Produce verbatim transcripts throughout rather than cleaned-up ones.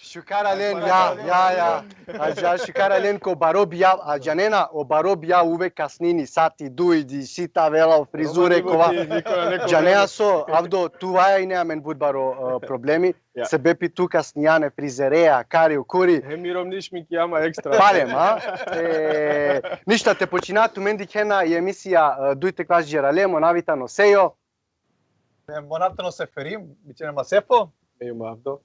Šukar alen, ja, ja, ja. Ađa, šukar alen ko baro bijav, a džanena, o baro bijav uvek kasnini, sati, duj, di, si ta vela, o frizure, kova. Džanea so, Avdo, tu vaja ine amen but baro, e, problemi. Ja. Sebepi tu kasnijane frizerea, kari, ukuri. Hem irom nišmi ki ama ekstra. Palem, a? E, ništa, te počina, tumen dikhena i emisija, e, Duj te kvaš džerale, mo navi tano Sejo. E, mo nav tano Seferim, bičhena ma Sefo. Ej, ma Avdo.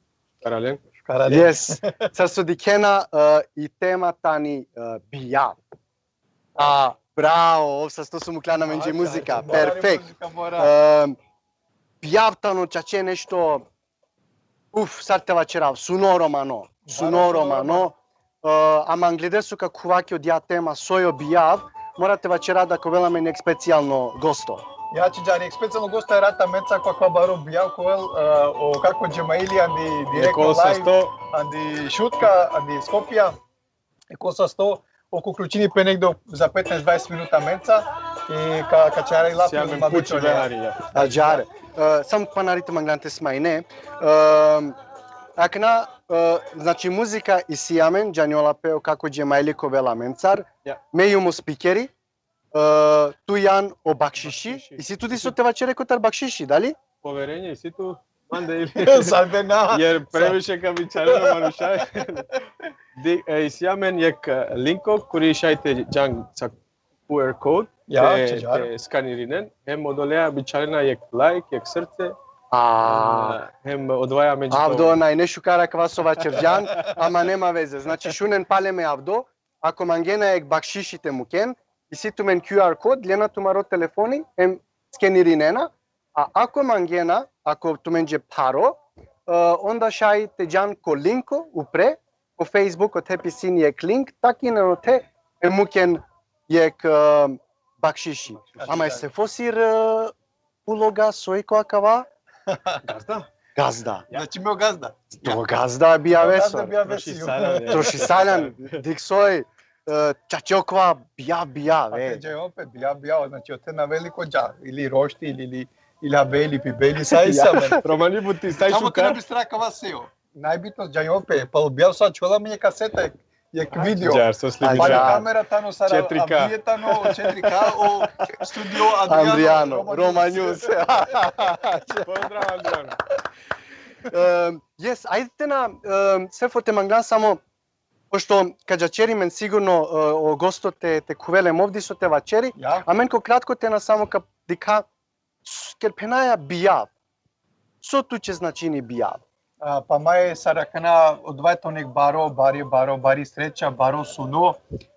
Šukar alen. Šukar alen. Yes. Sar so dikhena, e, i tema tani, e, bijav. A, bravo, ov sa sto su muklana menđe muzika. Perfekt. Muzika mora. E, bijav tano čače nešto, uf, sar te vaćerav, suno romano. Suno romano. E, ama angleder so ka khuva ki odija tema, soj o bijav, mora te vaćera da ka ovel amen jek specijalno gosto. Ja, čače, jek specijalno gosto erat amenca ko akava baro bijav, ka ovel, e, o kako Džemaili andi direktno live, andi Šutka, andi Skopja. E, ko sasto, ov ka uključini pe negde za petnaest dvadeset minuta amenca i ka, ka ćera i lafi. Ađahar. E, samo pana hari te manglan te smajne. E, akana, e, znači, muzika isi amen, džanjola pe o kako Džemaili ka ovel amencar. Ja. Me jum o spikeri, e, tu jan o bakšiši. Bakšiši. Isi tu diso te vaćere kotar bakšiši, dali? Poverenje isi tu mande ili? Sar be na. Jer previše ka bičharen o manuša. Di, e, isi amen jek, e, linko, kuri šaj te džan sa Q R code, ja, te, te skanirinen, hem odolea bičharena jek like, jek srce, a, hem, e, hem odvaja amen. Avdo, naj ne šukar akava so vaćerđan, ama nema veze. Znači, šunen palem e Avdo, ako mangena jek bakšiši te muken, isi tumen Q R kod, lena tumaro telefoni, em skenirinena, a ako mangena, ako tumenđe pharo, e, onda šaj te džan ko linko upre, ko Facebook, ote pisini jek link, takinen ote, em muken jek, e, bakšiši. Ama e Sefo sir, e, uloga soj ko akava? Gazda. Gazda. Ja. Znači, me o gazda. To gazda bijavesor. Gazda bijavesor. Trošisaljan, dik soj, e, čače okova bijav, bijav, e. Te džajon pe, bijav, bijav, znači, ote na veliko dža, ili rošti, ili, ili, ili abeli, pibeli, sa isi amen. Romani buti, sa isi. Samo te na bistra akava Sejo. Najbitno, džajon pe, palo bijav so ačhola mi e kaseta, jek video. Ađahar so slimi. Pali kamera tano sar, četiri K. Avdije tano, četiri K, o studio Adriano, Adriano Romanjus. Pozdrav, Adriano. Em, yes, ajde te na, em, Sefo, te manglan samo, pošto ka džaćeri amen sigurno, e, o gosto te, te khuvel em ov diso te vaćeri, ja, amen ko kratko te na samo ka dikha, s-, ker phenaja bijav. So tuće značini bijav? A, pa maj sar akana, odova tano jek baro, bari, baro, bari sreća, baro suno,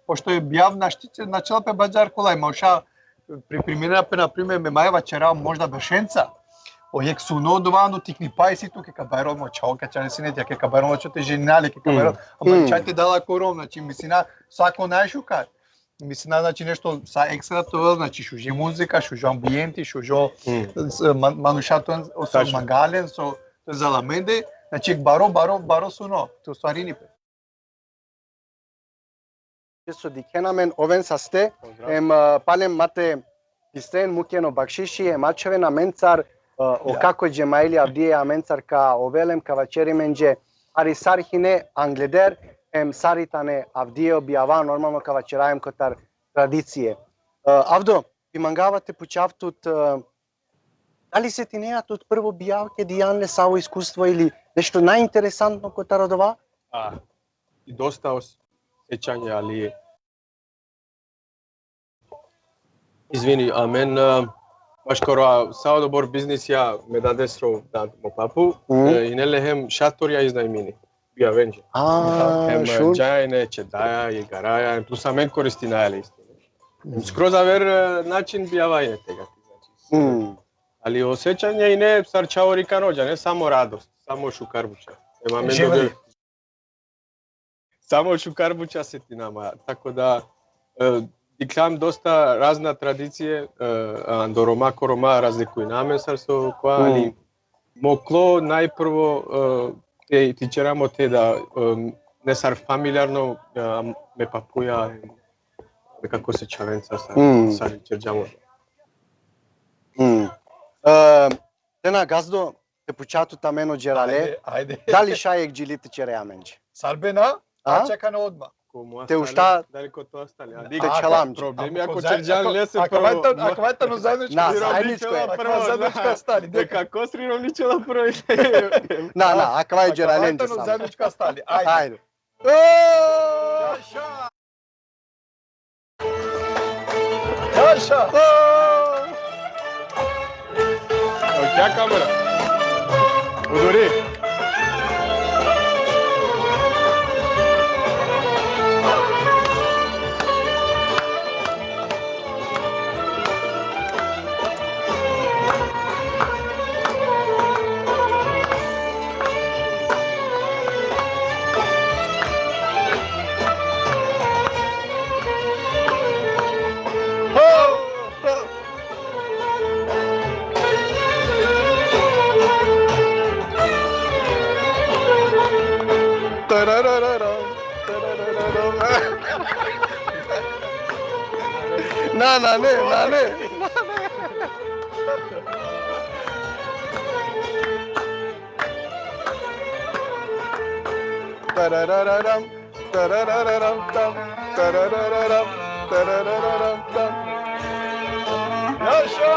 pošto e bijav našti, načela pe bađar kolaj, manuša pripreminena pe, na primer, me maj vaćera možda beršenca, o jek suno odova, ano tikni pa isi tu, ke ka bajrol mo čhavo, ka čane sine, ke ka bajrol mo čhavo te ženinel le, ke ka bajrol, ama čhaj te dal akoro, znači, mislina, sako najšukar. Mislina, znači, nešto sa ekstra te ovel, znači, šuži muzika, šužo ambienti, šužo, s-, man-, manuša te oven, so mangalen, so te oven za la amende, znači, baro, baro, baro suno, te ostvarini pe. So dikhena amen, oven saste, em, e, palem ma te bistren, muken o bakšiši, em ačhaven amencar, e, o kako Džemaili avdive amencar ka ovel em ka vaćeri amenđe, hari sar hine angleder, em sar i tane avdive o bijava, normalno ka vaćera em kotar tradicije. E, Avdo, bi mangava te pučav tut, e, dali setinea tut prvo bijav kedi jan le savo iskustvo ili nešto najinteresantno kotar odova? A, i dosta os-, sećanje, ali izvini, amen, e, maškaro sa odobor biznisja me dadesro, dad, mo papu, e, ine le hem šatorja iznajmini. pijavenđe. A, Hem, šun. džajne, čedaja, igaraja, hem plus amen koristinaja le isto. Hem skroz aver, e, način bijava ine tegati, znači. Mm. Ali osjećanje ine sar čavorikano dža, ne samo radost, samo šukar buća. Hem amen Živeli. Dobio- Samo šukar buća setinama. Tako da, e, dikhljam dosta razna tradicije, e, ando Roma ko Roma razlikujna amen sar so kova, Mm. ali moklo najprvo, e, te, te ćeramo te da, e, ne sar familijarno, e, me papuja, e, kako se čavenca sa, Mm. sa ćerđamo. Mm. E, te na gazdo, te puča tut amen o đerale, Ajde, ajde. dali šaj jekh džili te ćere amenđe? Sar bena? A? Čekana odma. Komu Te astali, ušta- dali ko to astali, a Te dikh, čelam. problemi Ako ako za- ćerđan ako- lese ako prvo. vajta-, ako vajta no zajedničko. Na, Ako zajedničko je. vajta no zajedničko astali. Te kako srino ničela prvo. Na, na, akava i đeralen Ako samo. Zajedničko astali. Ajde. Ajde. Jaša! Jaša! Evo tja kamera. Uduri. Na, na, ne, na, ne. Tarararam, tarararam, tam, tarararam, tarararam, tam. Jaša!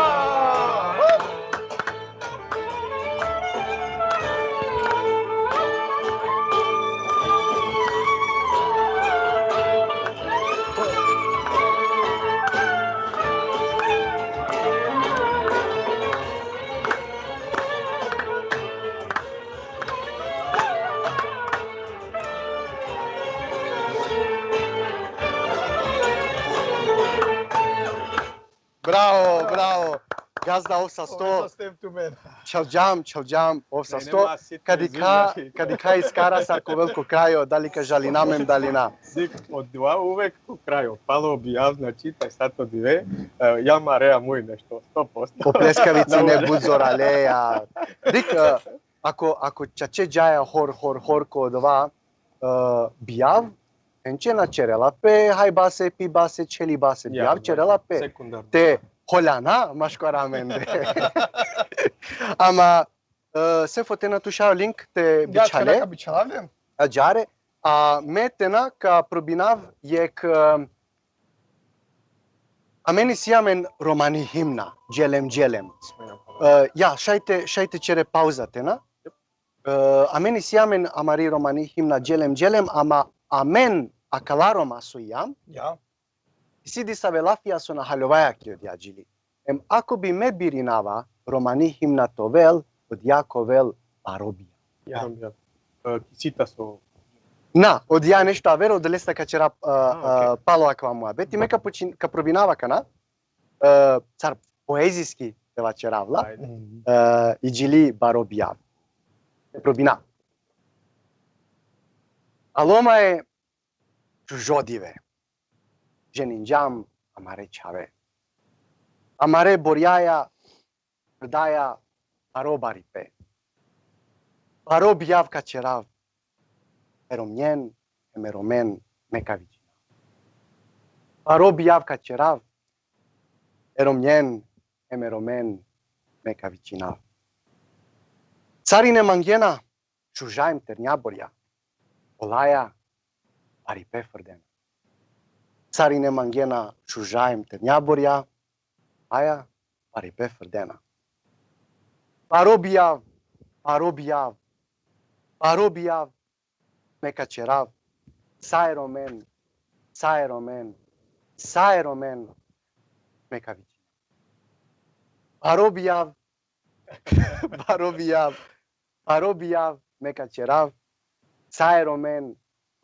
Bravo, bravo. Gazda, ov sasto. Ovo sasto tumen. Čalđam, čalđam, ov sasto. Nema sitno Kad dikha, izvinja. Kad dikha iskara sar ko vel ko krajo, dali ka žalina amen, dali na. Dik, odova uvek ko krajo, palo bijav, znači, taj sato dive, e, ja marea muj nešto, sto posto. O pljeskavice Dobro. Ne but zorale, ja. Dik, e, ako, ako čače džaja hor, hor, hor ko odova, e, bijav, enče na ćerela pe hajbase, pibase, ćhelibase, Ja, bijav ćerela pe sekundarno. te holjana maškar amende. Ama, e, Sefo, te na tu šaj o link te Ja, bičhale, čekaj, ka bičhalavljem. ađare, a me te na ka probinav jekh, e, amen isi amen romani himna, Dželem Dželem. E, ja, šaj te, šaj te ćere pauza te na. E, amen isi amen amari romani himna Dželem Dželem, ama amen akala Roma so ijam, Ja. isi disave lafija so na haljovaja ki odija džili. Em, ako bi me birinava romani himna te ovel, odija ka ovel baro bijav. Ja, ja. E, kisita so. Na, odija nešto aver, odolesta ka ćera, e, A, okej. e, palo akava muhabeti, me ka počin-, ka probinava kana, e, sar poezijski te vaćerav la, Ajde. e, i džili baro bijav. Probina. Alo ma e čužo dive. Ženinđam amare čhave. Amare borjaja daja baro baripe. Baro bijav ka ćerav e Romnjen, em e Romen me ka vičinav. Baro bijav ka ćerav e Romnjen, em e Romen me ka vičinav. Sarine mangena čuža em ternja borja, olaja baripe frdena. Sarine mangena čuža em ternja borja, olaja baripe frdena. Baro bijav, baro bijav, baro bijav me ka ćerav, sa e Romen, sa e Romen, sa e Romen me ka vičinav. Baro bijav, baro bijav, baro bijav me ka ćerav, sa e Romen,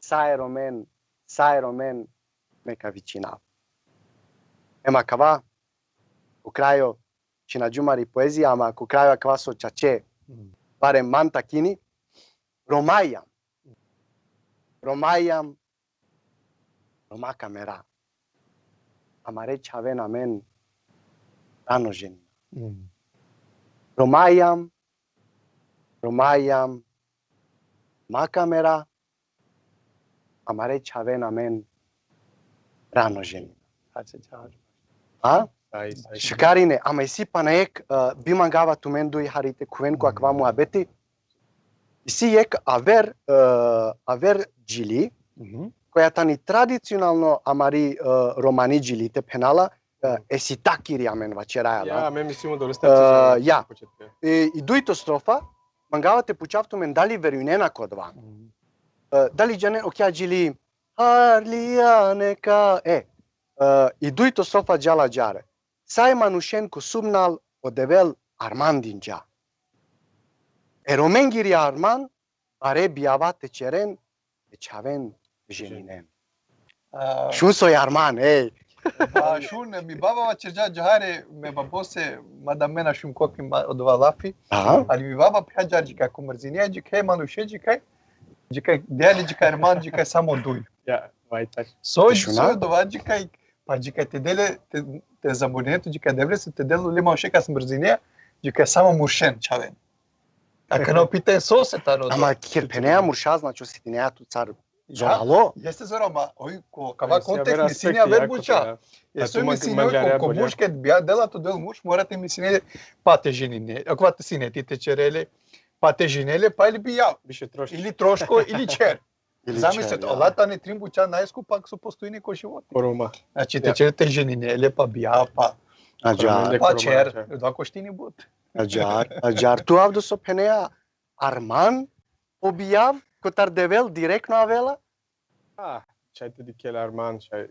sa e Romen, sa e Romen, me ka vičinav. Ema kava, u krajo, čhinađum ari poezija, ama ko krajo akava so čače, barem man takini, Roma ijam. Roma ijam, Roma ka mera. Amare čhaven amen rano ženina. Roma ijam, Roma ijam, Roma ka mera, amare čhaven amen rano ženina. Ače čađa. A? Šukar ine, ama isi pana jekh, e, bi mangava tumen duj hari te khuven ko akava muhabeti. Isi jekh aver, e, aver džili, koja tani tradicionalno amari, e, romani džili te phena la, e, esitakiri amen vaćeraja la. Ja, me mislimo da ostaje. E, ja. I dujto strofa, mangava te pučav tumen dali verujnena ko odova. E, dali džanen okja džili, Harlija neka, e, e, i dujto strofa džala ađahar. Sa e manušen ko sumnal o Devel arman dinđa. E Romengiri arman, bare bijava te ćeren, e čhaven ženinen. A, šun so i arman, ej. Pa šun, mi baba vaćerđa ađahar, me babose, mada me na šun koki ma-, odova lafi, ali mi baba phenđa ađahar, ko mrzinea ađahar e manuše ađahar, ađahar, deli ađahar arman, ađahar samo duj. Ja, vaj tak. So, so odova ađahar, pa ađahar te dele, te, te zaboravine tu ađahar Devlese, te dele le manuše kas mrzinea, ađahar samo muršen čhaven. Akana o pitanje sose tano. Ama ked phenea murša, znači osetinea tu car zoralo. Jeste zoralo, ama oj ko kava kontekst mislinea aver buća. Jeste mislinea ko, ko murš ked bijav dela to del murš, mora te misline pa te ženine. Akava te sine ti te ćere le, pa te žene le, pa ili bijav. Više troško. Ili troško, ili ćer. Zamislite, ola tane trin buća najskupa so postojini ko životi. Ko Roma. Znači, te ćer te ženine le, pa bijav, pa. Ađahar. Pa ćer, odova koštini but. Ađahar, ađahar. Tu, Avdo, so phenea, arman o bijav kotar Devel direktno avela? A, šaj te dikhe le arman, šaj.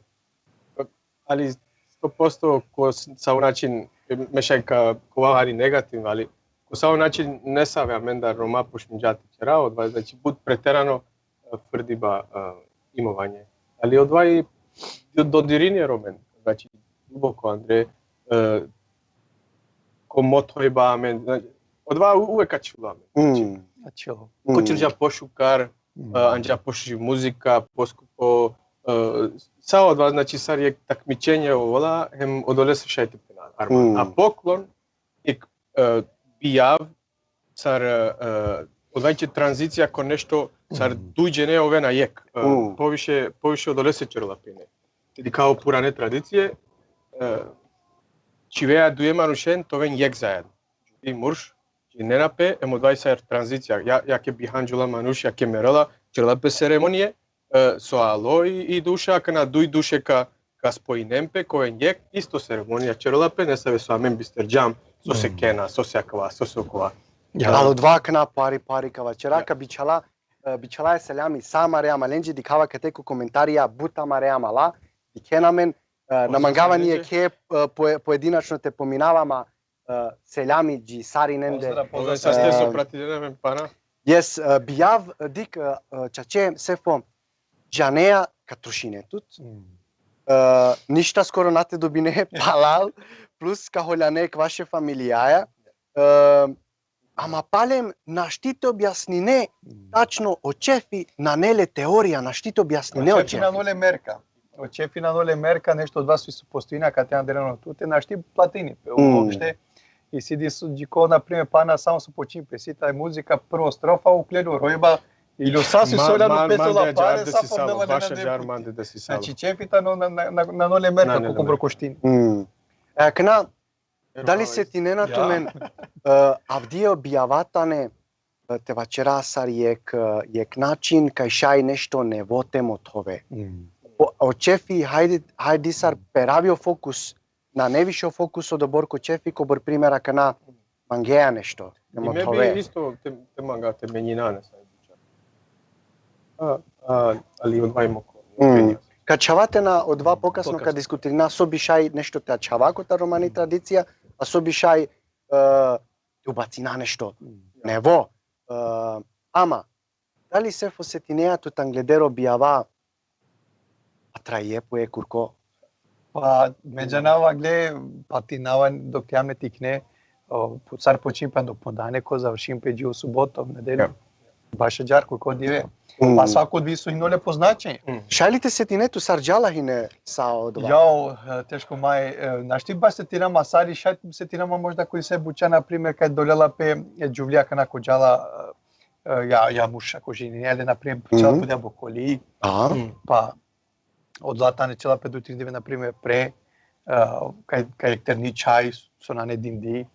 Ali sto posto ko s-, sa o način, me šaj ka, ka ova hari negativno, ali ko sa o način nesave amendar Roma počminđa te ćera, odova, znači, but preterano, e, frdiba, e, imovanje. Ali odova i do-, dodirini e Romen, znači, duboko andre, e, ko mothojba amen, znači, odova u-, uvek ačhilo amen. Znači, ko ćerđa pošukar, e, anđa pošuži muzika, poskupo, e, sa odova, znači, sar jekh takmičenje ovola, hem odolese šaj te phena arman. A poklon, jekh, e, bijav, sar, e, odova i tranzicija ko nešto, sar duj džene ovena jekh. E, poviše, poviše odolese ćerela pe ine. Te dikha o purane tradicije, e, čhivea duje manušen te oven jekh zajedno. I murš, džinena pe, em odova i sar tranzicija. Ja, jake bihanđola manuš, jake merela, ćerela pe ceremonije, e, so alo i, i duša, akana duj duše ka, ka spojinen pe, ka oven jekh, isto ceremonija ćerela pe, nesave so amen bisterđam, so se kena, so se akava, so se okova. Ja. Ali odova akana pari, pari ka vaćera, ka bičhala, e, bičhala e selami sa amare amalenđe, dikhava kate ko komentarija, but amare amala, dikhena amen, e, na mangava ni jekhe, e, poe-, poedinačno te pominav, ama, e, selami dži sarinende. Pozdrav, pozdrav. Ove saste so pratinena amen pana. Yes, e, bijav, e, dikh, e, e, čače, Sefo, džanea ka trošine tut. E, ništa skoro na te dobine palal, plus ka holjane ko vaše familijaja. E, ama palem našti te objasnine tačno o ćefi, nane le teorija, našti te objasnine o ćefi. O ćefi nane le merka. O ćefi nane le merka, nešto odova so postojini kate andereno tute, našti platini pe uopšte. I si di so dži ko, na primer, pana samo so počini pe, si taj muzika, prvo strofa, ukljeno rojba, ili o sasi so ola pe so la pare, sa po mela na. Baš ađahar mande desisalo. Znači, ćefi tano na, na, na, nane le merka, koliko broj koštini. E, akana, dali setinena tumen, e, avdive bijava tane, e, te vaćera sar jekh, e, jekh način, kaj šaj nešto nevo te mothove. O, o ćefi, hajde, hajde sar peravi o fokus, nane više o fokus odobor ko ćefi, kobor primer akana mangea nešto te mothove. I me bi isto te, te manga te menjina nesave buća. A, a, ali odova i mo ko-, ka čhava te na odova pokasno, ka diskutirina so bi šaj nešto te ačhava kotar romani tradicija, a so bi šaj, e, te ubacina nešto nevo. E, ama, Dali Sefo setinea tut angleder o bijava? A traje po e kurko. Pa, me džanava angle, pa tinava dok te jam tikne, o, sar počin pe dok podane, ko završin pe dži o suboto, nedeljo. Ja. Baš ađahar kurko dive. Mm. Pa svako dive so hine ole poznačenje. Mm. Šaj li te setine tu sar džala hine sa odova? Jao, e, teško maj, e, našti baš setinama sar i šaj setinama možda koj se buća, na primer, kaj dolela pe, e, džuvlija kana ko džala, e, ja, ja muša ko ženi, ele, na primer, Mhm. čela podja bokoli, A? Mm. pa odola tane čela pe duj trin dive, na primer, pre, e, kaj, kaj terni čhaj, so nane dindi,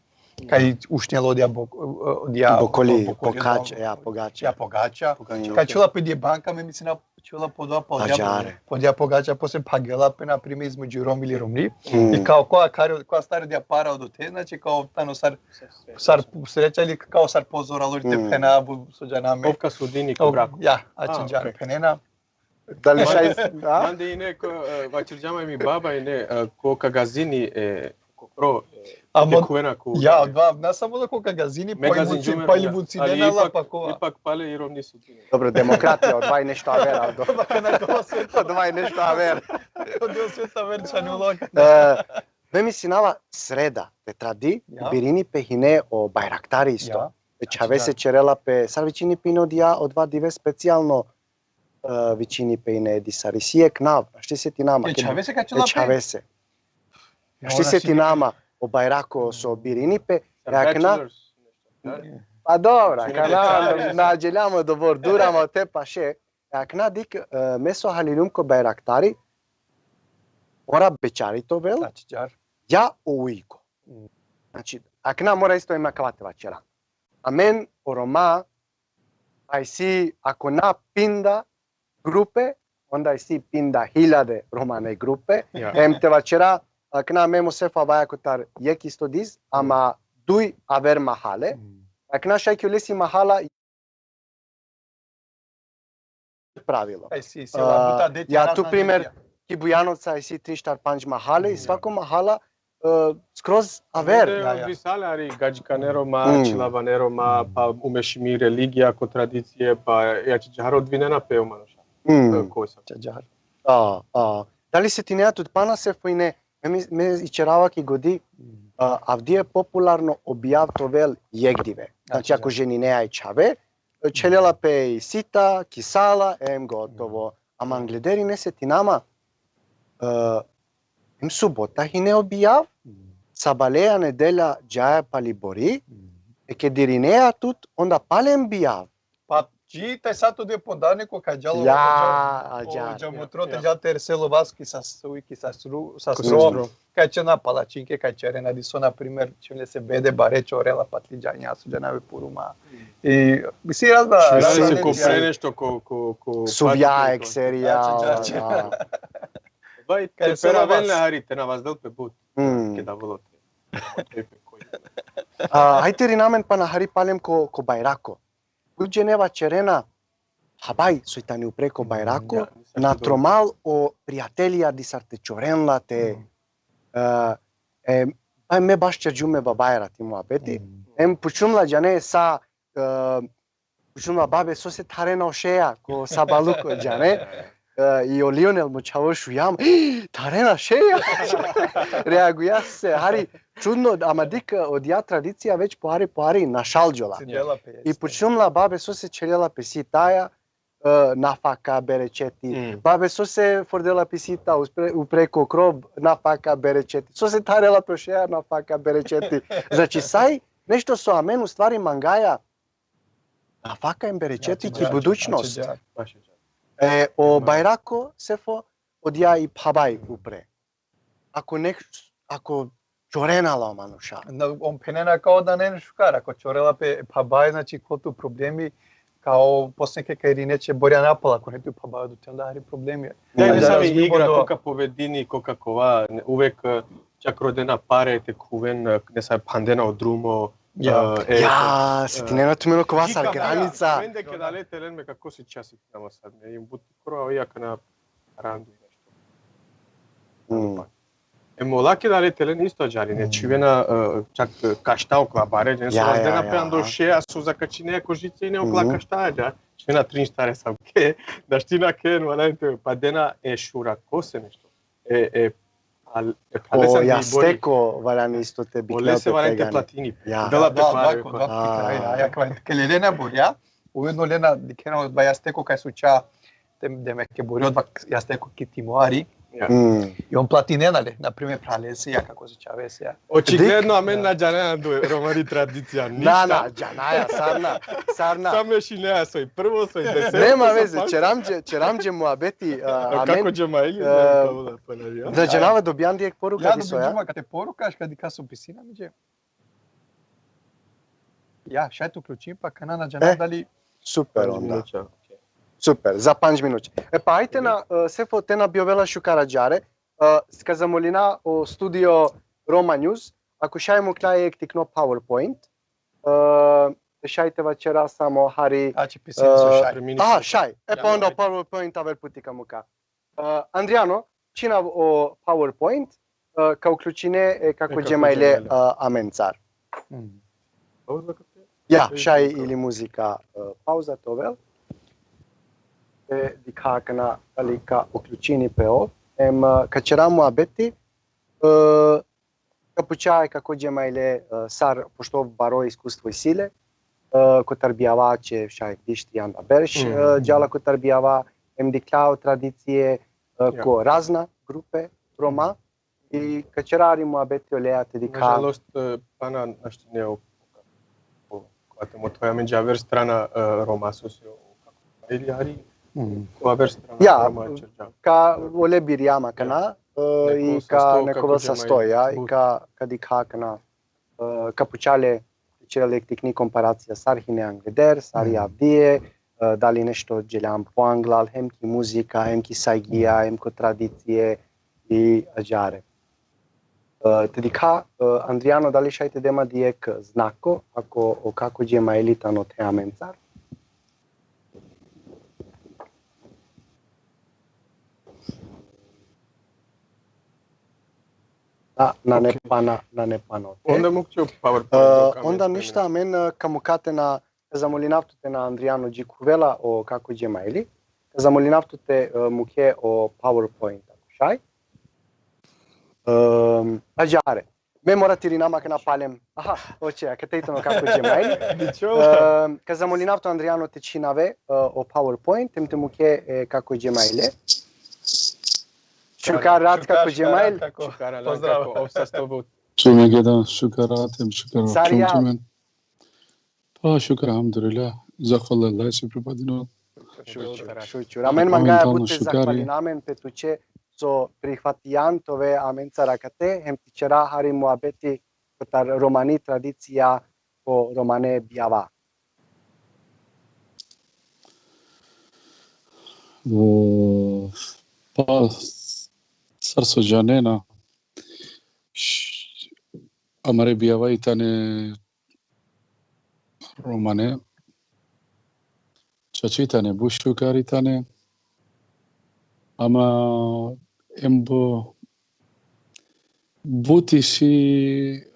kaj ušnela odija bok-, odija Bokoli, bokoli, pogača, ja, pogača. Ja, pogača. Pogača, Kaj okej. čela pe odija banka, me mislina, čela podova, pa odija, Ađahar. podija pogača, posle phagela pe, na primer, između Rom ili Romni. Mm. I kao, koja kari, koja stari odija para odote, znači, kao tano sar, sar sreća ili kao sar pozor, alo te Mm. phena, bu, so džana me. Ov ka sudini ko Ov-, brako. Ja, A, ađahar okej. phenena. Dali šaj, a? Mande ine ko, e, vaćerđam i mi baba ine, e, ko ka gazini, e, ko pro, e, A te mo-, khuvena ko Ja, odova, na samo da ko ka gazini, Me pa i gazin vuci-, džumer, pa i ja. vucinena Ali la ipak, pa kova. ipak pale i Romni su. Dobro, demokratija, odova i nešto aver, Aldo. Odova i nešto aver. Odova i nešto aver, čani uloga. E, me mislinava sreda, te tradi, Ja. birini pe hine o Bajraktari isto. Ja. E čhavese Ađahar. ćerela pe, sar vičini pe ine odija, odova dive specijalno, e, vičini pe ine disari. Si jekh nav, našti setinama. E čhavese ka ćela E pe? čhavese. Ja, Našti ona si setinama, o Bajrako so birini pe, Sa akana, bachelors, nešto, da? pa dobro, Sine akana, bachelors. na dželjamo do Vordura, ma te paše. Akana dik, e, me so haliljum ko Bajraktari, mora bečari te ovel, Znači, džar. ja o ujko. Mm. Znači, akana mora isto em akava te vaćera. Amen o Roma, a isi, ako na pinda grupe, onda isi pinda hiljade romane grupe. Ja. Em te vaćera, akana me mo Sefo avaja kotar jekh isto diz, ama duj aver mahale. Mm. Akana šaj ki olesi mahala pravilo. Aj, si, si, A, la buta deti ja, arat tu na primer, deti. ki Bujanovca isi trin, štar, pandž mahale, i Mm. svako mahala, e, skroz aver. Onda Ja, ja. visale hari gadžikanero ma, Mm. čilabane Roma, pa umešimi religija ko tradicije, pa ja će džahar odvinena pe o manuša. Mm. E, ko sa. Ađahar. A, a, dali setinea tut pana Sefo ine, me, me ićerava ki godi, Mm. a, avdive popularno o bijav te ovel jekh dive. Znači, Ađahar. ako ženinea i čhave, e, ćhelela pe i sita, ki sala, em gotovo. Mm. Ama angleder ine setinama, e, em subota hine o bijav, Mm. sabaleja nedelja džaja pali bori, Mm. e ked irinea tut, onda palem bijav. Pa dži taj sato de podane ko ka džala Ja, o dža-, o ađahar. džamotro te Ja. džal te resel o vas ki sas-, ki sasru-, Ko sasro. sasro. Kaj ćerena palačinke, kaj ćerena diso, na primer, ćerena se bede bare, čorela, patlidžanja, so džanave, puruma. I, misli, razna, Ćerena razna se ko deti. pre nešto, ko, ko, ko Suvja, pačke, ko ekserija, Ađahar, ađahar. ja. Vaj, Kaj te se peravel vas. na hari, te na vazdel pe but. Mm. Keda volo te. A, hajde te irina amen pana hari palem ko, ko Bajrako. But džene vaćerena, habaj, soj tani upre ko Bajrako, Ja, nisam na to tromal o prijatelja disar te čoren la te, Mm. e, e, pa me baš ćerđum e babaja rati muhabeti, Mm. em pučum la, džane, sa, e, pučum la: babe, sose tharena o šeja, ko sabaluko, džane, e, i o Lionel, mo čhavo, šuja ma, tharena šeja. Reaguja se, hari, čudno, ama dik, odija tradicija već pohari, pohari našalđola. Cidela pe, I jeste. pučum la: babe, sose ćhelela pe sitaja, e, nafaka, berećeti. Mm. Babe, sose fordela pe sita uspre-, upre ko krov, nafaka, berećeti. Sose tharela pe o šeja, nafaka, berećeti. Znači, saj nešto so amen u stvari mangaja nafaka em berećeti Znači, ki znači, budućnost. znači, znači. E, o Ma. Bajrako, Sefo, odija i phabaj upre. Ako nek-, ako čorena la o manuša. Na, on phenena kao da nane šukar, ako čorela pe phabaj, znači, ko tu problemi, kao posle ke ka irine će borja napala, ako ne tu phabaj, do te onda hari problemi. Ja, Znači, ne savi razumimo igra, do ko ka pobedini, ko ka kova, ne, uvek, e, čak rodena pare te khuven, e, ne savi, phandena o drumo, Ja. e, e, Ja, e, setinena tumen okova sar Čika, granica. Mende keda le te len me, kako si časi tamo sad, me, im buti kro, a ja kana randu nešto. Mm. Em ola keda le te len isto ađahar ine, Mm. čhivena, e, čak, e, kašta okla bare, ne, Ja, so ja, dena pe ja, ando aha. šeja, so zakačine ko žice, ine okla Mhm. kašta ađahar. Šena trin štare savke, naština ken, valjani te, pa dena e šurakose nešto. E, e, al, e, pralese O andi bori. Jasteko valjani isto te biknel Olese pe valjani te tegani. platini. Ja. Dela pe Da, pare, da, ko. da, A. ja, ja, ja, ka, ke lena bori, ja. Ujedno lena dikhena odba Jasteko kaj suča, te, demek ke bori odba Jasteko ki Timoari. Ja. Mm. I on platinena le, na primer, pralese, ja, kako se čavese, ja. Očigledno, Dik- amen na džanea do romani tradicija, Na, ništa. na, džanaja, sarna, sarna. Samo šinea soj prvo, soj deseto. Nema soj veze, pa- ćeram dže, ćeram dže muabeti, a, A amen. kako Džemaili, E, da, da, pa, da, ja. Da džanava dobijam dijek poruka Ja, diso, dobijam ja? Džuma, kad te porukaš, kad dikha so pisina mi dže. Ja, šaj te uključim, pa kana na džana E. dali. Super Pandž onda. minuća, okej. Super, za pandž minuća. E pa ajte na, e, Sefo, te na bi ovela šukar ađare. E, ka zamolina o studio Roma News, ako šaj mukla jek tikno PowerPoint, e, te šaj te vaćera samo hari. Znači, pisina so E, šaj. Primini Aha, se. šaj. E pa Ja, onda ajde. PowerPoint aver puti ka muka. E, Andrijano, činav o PowerPoint, e, ka uključine, e, kako E, kako Džemaile, Džemaile. E, amencar. Mm. Pauza, kako? Ja, Ili šaj muzika. Ili muzika, e, pauza te ovel. E, dikha akana dali ka uključini pe ov. Em, e, ka ćera muabeti, e, ka puča e kako Džemaile, e, sar, pošto baro iskustvo isi le, e, kotar bijava će šaj dišti anda berš, Mhm. e, džala kotar bijava, em dikla o tradicije, e, Ja. ko razna grupe Roma, i ka ćera hari muabeti oleja te dikha. Nažalost, e, pana našti ne o, o, kate mo tvoja menđe aver strana, e, Roma so se o, kako, ili hari, Mm. ko aver strana Ja, Roma ćerđa. Ka ole birjama kana, e, Neko i sasto ka neko kako vel Džemaile. sastoja, i But. Ka, ka dikha kana, e, ka pučale, ćerel jek tikni komparacija sar hine angleder, sar Mhm. i avdie, e, dali nešto dželjam po anglal, hem ki muzika, hem ki sajgija, hem ko tradicije i ađare. E, te dikha, e, Andrijano, dali šaj te dema dijek znako, ako o kako Džemaili tano te amencar. Da, nane Okej. pana, nane pana. Okej. Onda mukću PowerPoint. E, dok amen onda spremina. Ništa, amen, e, ka muka te na, ka zamolinav tute na Andrijano dži kuvela o kako Džemaili. Ka zamolinav tute, e, muke o PowerPoint, ako šaj. Em, ađare. Me mora te irinama kana palem. Aha, oče, akate i tano kako Džemaili. Dičola. Em, ka zamolinav tu Andrijano te čhinave, e, o PowerPoint, em te muke, e, kako Džemaile. Šukar rat, kako Džemail. Šukar rat, Pozdrav. Kako, ov sasto but. Tumen geda šukar rat, em šukar Sar i čum av? tumen. Pa šukar, alhamdulillah. Zahvalila si pripadino. Šučur. Amen mangaja Amen, bute šukar i. Zahvalinamen pe tuće so prihvatijan te ove amencar akate, hem te ćera hari muabeti kotar romani tradicija ko romane bijava. E, pa, sar so džanena, š-, amare bijava i tane romane, čače i tane, but šukar i tane, ama em bu-, but isi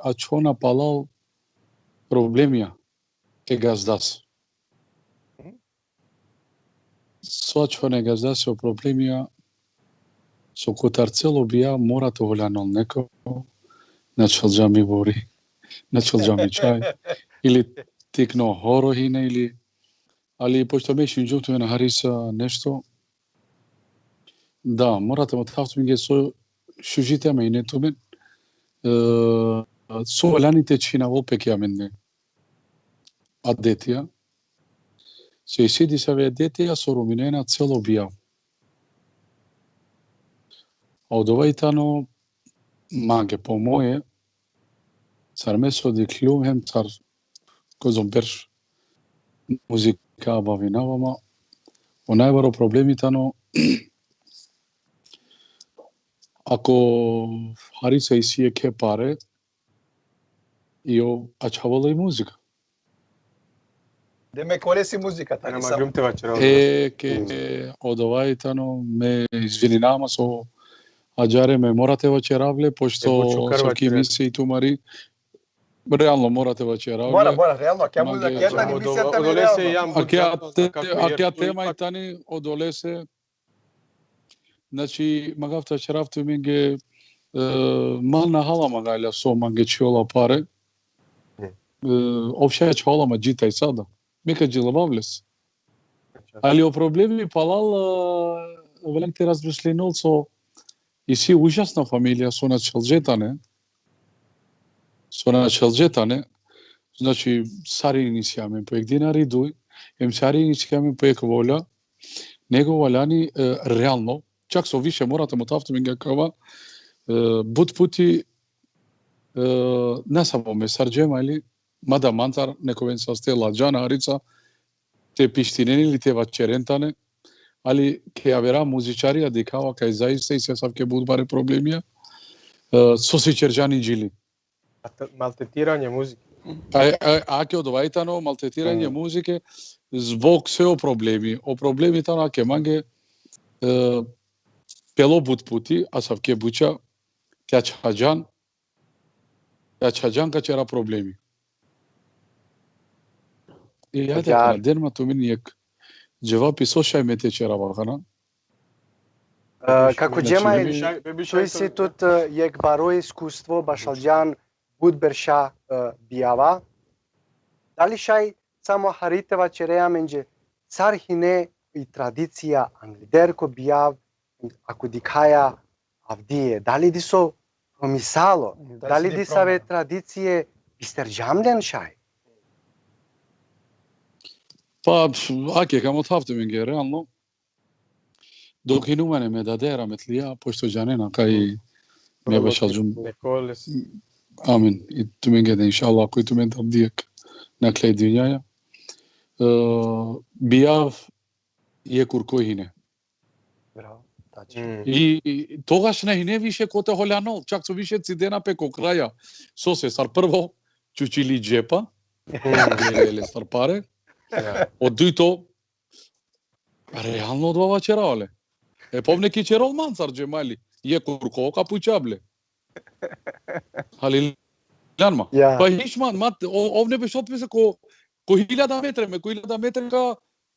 ačhona palal problemija e gazdas. So ačhona e gazdas o problemija, so kotar celo bijav mora te holjanol neko, na čhel džami bori, na čhel džami čaj, ili tikno horo hine, ili, ali pošto me šunđum tumen hari sa nešto, da, mora te mothav tumenge so šuži tema ine tumen, e, so valjani te čhinavol pe ki amende adetija, so isi disave adetija so ruminena celo bijav. A odova i tano mange po moje, sar me so dikhljum hem sar kozom berš muzika bavinava ma, o najbaro problemi tano ako hari sa isi jekhe pare, i ov ačhavola i muzika. Demek, ole si muzika, Ana tani ma sa. Grum te vaćera. E, ke odova i tano, me izvininav ma so ađare me mora te vaćerav le, pošto E, but šukar so ki vaćera. Emisija i tumari, Realno, mora te vaćerav. Mora, mora, realno, akija muzika, akija tani emisija tani realno. Akija tema i tani odolese. Znači, mangav te vaćerav tumenge, e, man na hala mangaja so mange čhjola pare. E, opšta čhjola ma dži taj sada. Me ka džilavav les. Ali o problemi palal, e, valjani te razmislinol so isi užasna familija so na čhelđe tane. So na čhelđe tane. Znači, sar isi amen po jek dinari duj, em sar isi amen po jek volja, nego valjani, e, realno, čak so više mora te mothav tumenge akava, e, but puti, e, na samo me sar Džemali, mada mantar nekoven saste ladžan harica, te pištinen ili te vaćeren tane, ali ke avera muzičarija dikhava kaj zaista isi asavke but bare problemija, e, so si čerđan i džili. Maltretiranje muzike. A, a, ake odova i tano maltretiranje muzike, zbog se o problemi. O problemi tano ake mange, e, pelo but puti, asavke buća, te ačhađan, te ačhađan ka čera problemi. I ajde, ja, kana den ma tumen jek dževapi so šaj me te čerav akana. E, kako Džemali, tu isi tut, e, jek baro iskustvo, bašalđan but berša, e, bijava. Dali šaj samo hari te vaćere amenđe sar hine i tradicija angleder ko bijav, ako dikhaja avdive, dali diso promisalo, dali disave tradicije bisterđam len šaj? Pa, ake, ka mothav tumenge, realno. Dok hinum ane me dade rahmetlija, pošto džanena kaj me bašalđum. Amin. I tumenge da, inšallah, ako i tumen tam dijek nakle dunjaja. E, bijav jek kurko hine. Bravo, tačno. I, i togaš na hine više ko te holjanol, čak so više cidena pe ko kraja. Sose, sar prvo, čučili džepa, lele sar pare. O dujto, realno odova vaćerava le. E, povne ki čerol man sar Džemali, jek kurko ka pučav le. Halilan ma. Ja. Pa hič man, mat, o, ov ne bešot pese ko, ko hiljada metre, me ko hiljada metre ka,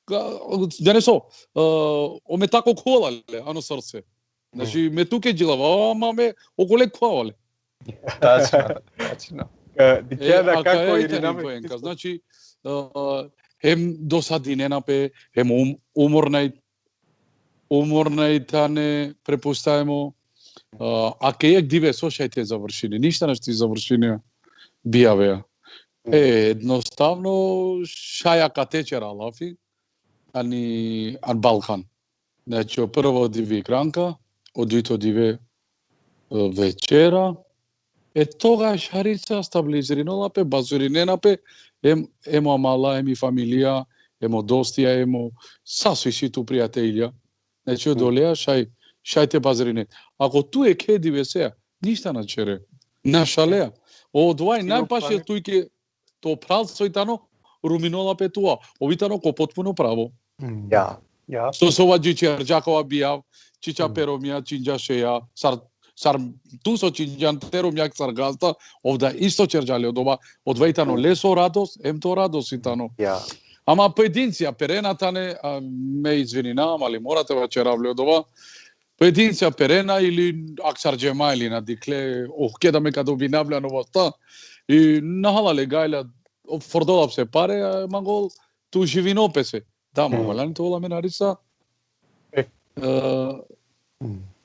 ka, džane so, e, o me tako kola le, ano srce. Znači, me tuke džilava, ama me okole kova le. Tačno, tačno. E, dikhe da, e, kako i dinamika. Znači, e, hem dosadinena pe, hem um, umorna i, umorna i tane, prepuštajmo. A, ake jek dive so šaj te završini, ništa našti završini bijavea. E, jednostavno, šaj akate čera lafi, ani, an Balkan. Znači, o prvo dive igranka, o dujto dive, e, večera, e togaš harica stabilizirinela pe, bazurinena pe, em, em o amala, em i familija, em o dostija, em o sa so isi tu prijatelja. Znači, odolea šaj, šaj te bazirine. Ako tu ekhe divesea, ništa na čere. Na šalea. Odova i najpaše tuke to phral soj tano, ruminola pe tua. Ov i tano ko potpuno pravo. Ja, ja. So, so ova dži čerđa kova bijav, činđa pe romnja, činđa šeja, sar, sar tu so činđan te romnja sar gazda, ov da isto čerđa le odova, odova i tano leso radost, em to radost i tano. Ja. Ama pojedincija perena tane, a, me izvininav, ali mora te vaćerav le odova, pojedincija perena ili ak sar Džemali na dikhle, oh, keda me ka dobinav le ano vasta. I na hala le gajla, o, fordola pese pare, a, mangol, tu živino pese. Da, ma, valjani te ovel amen harica, e,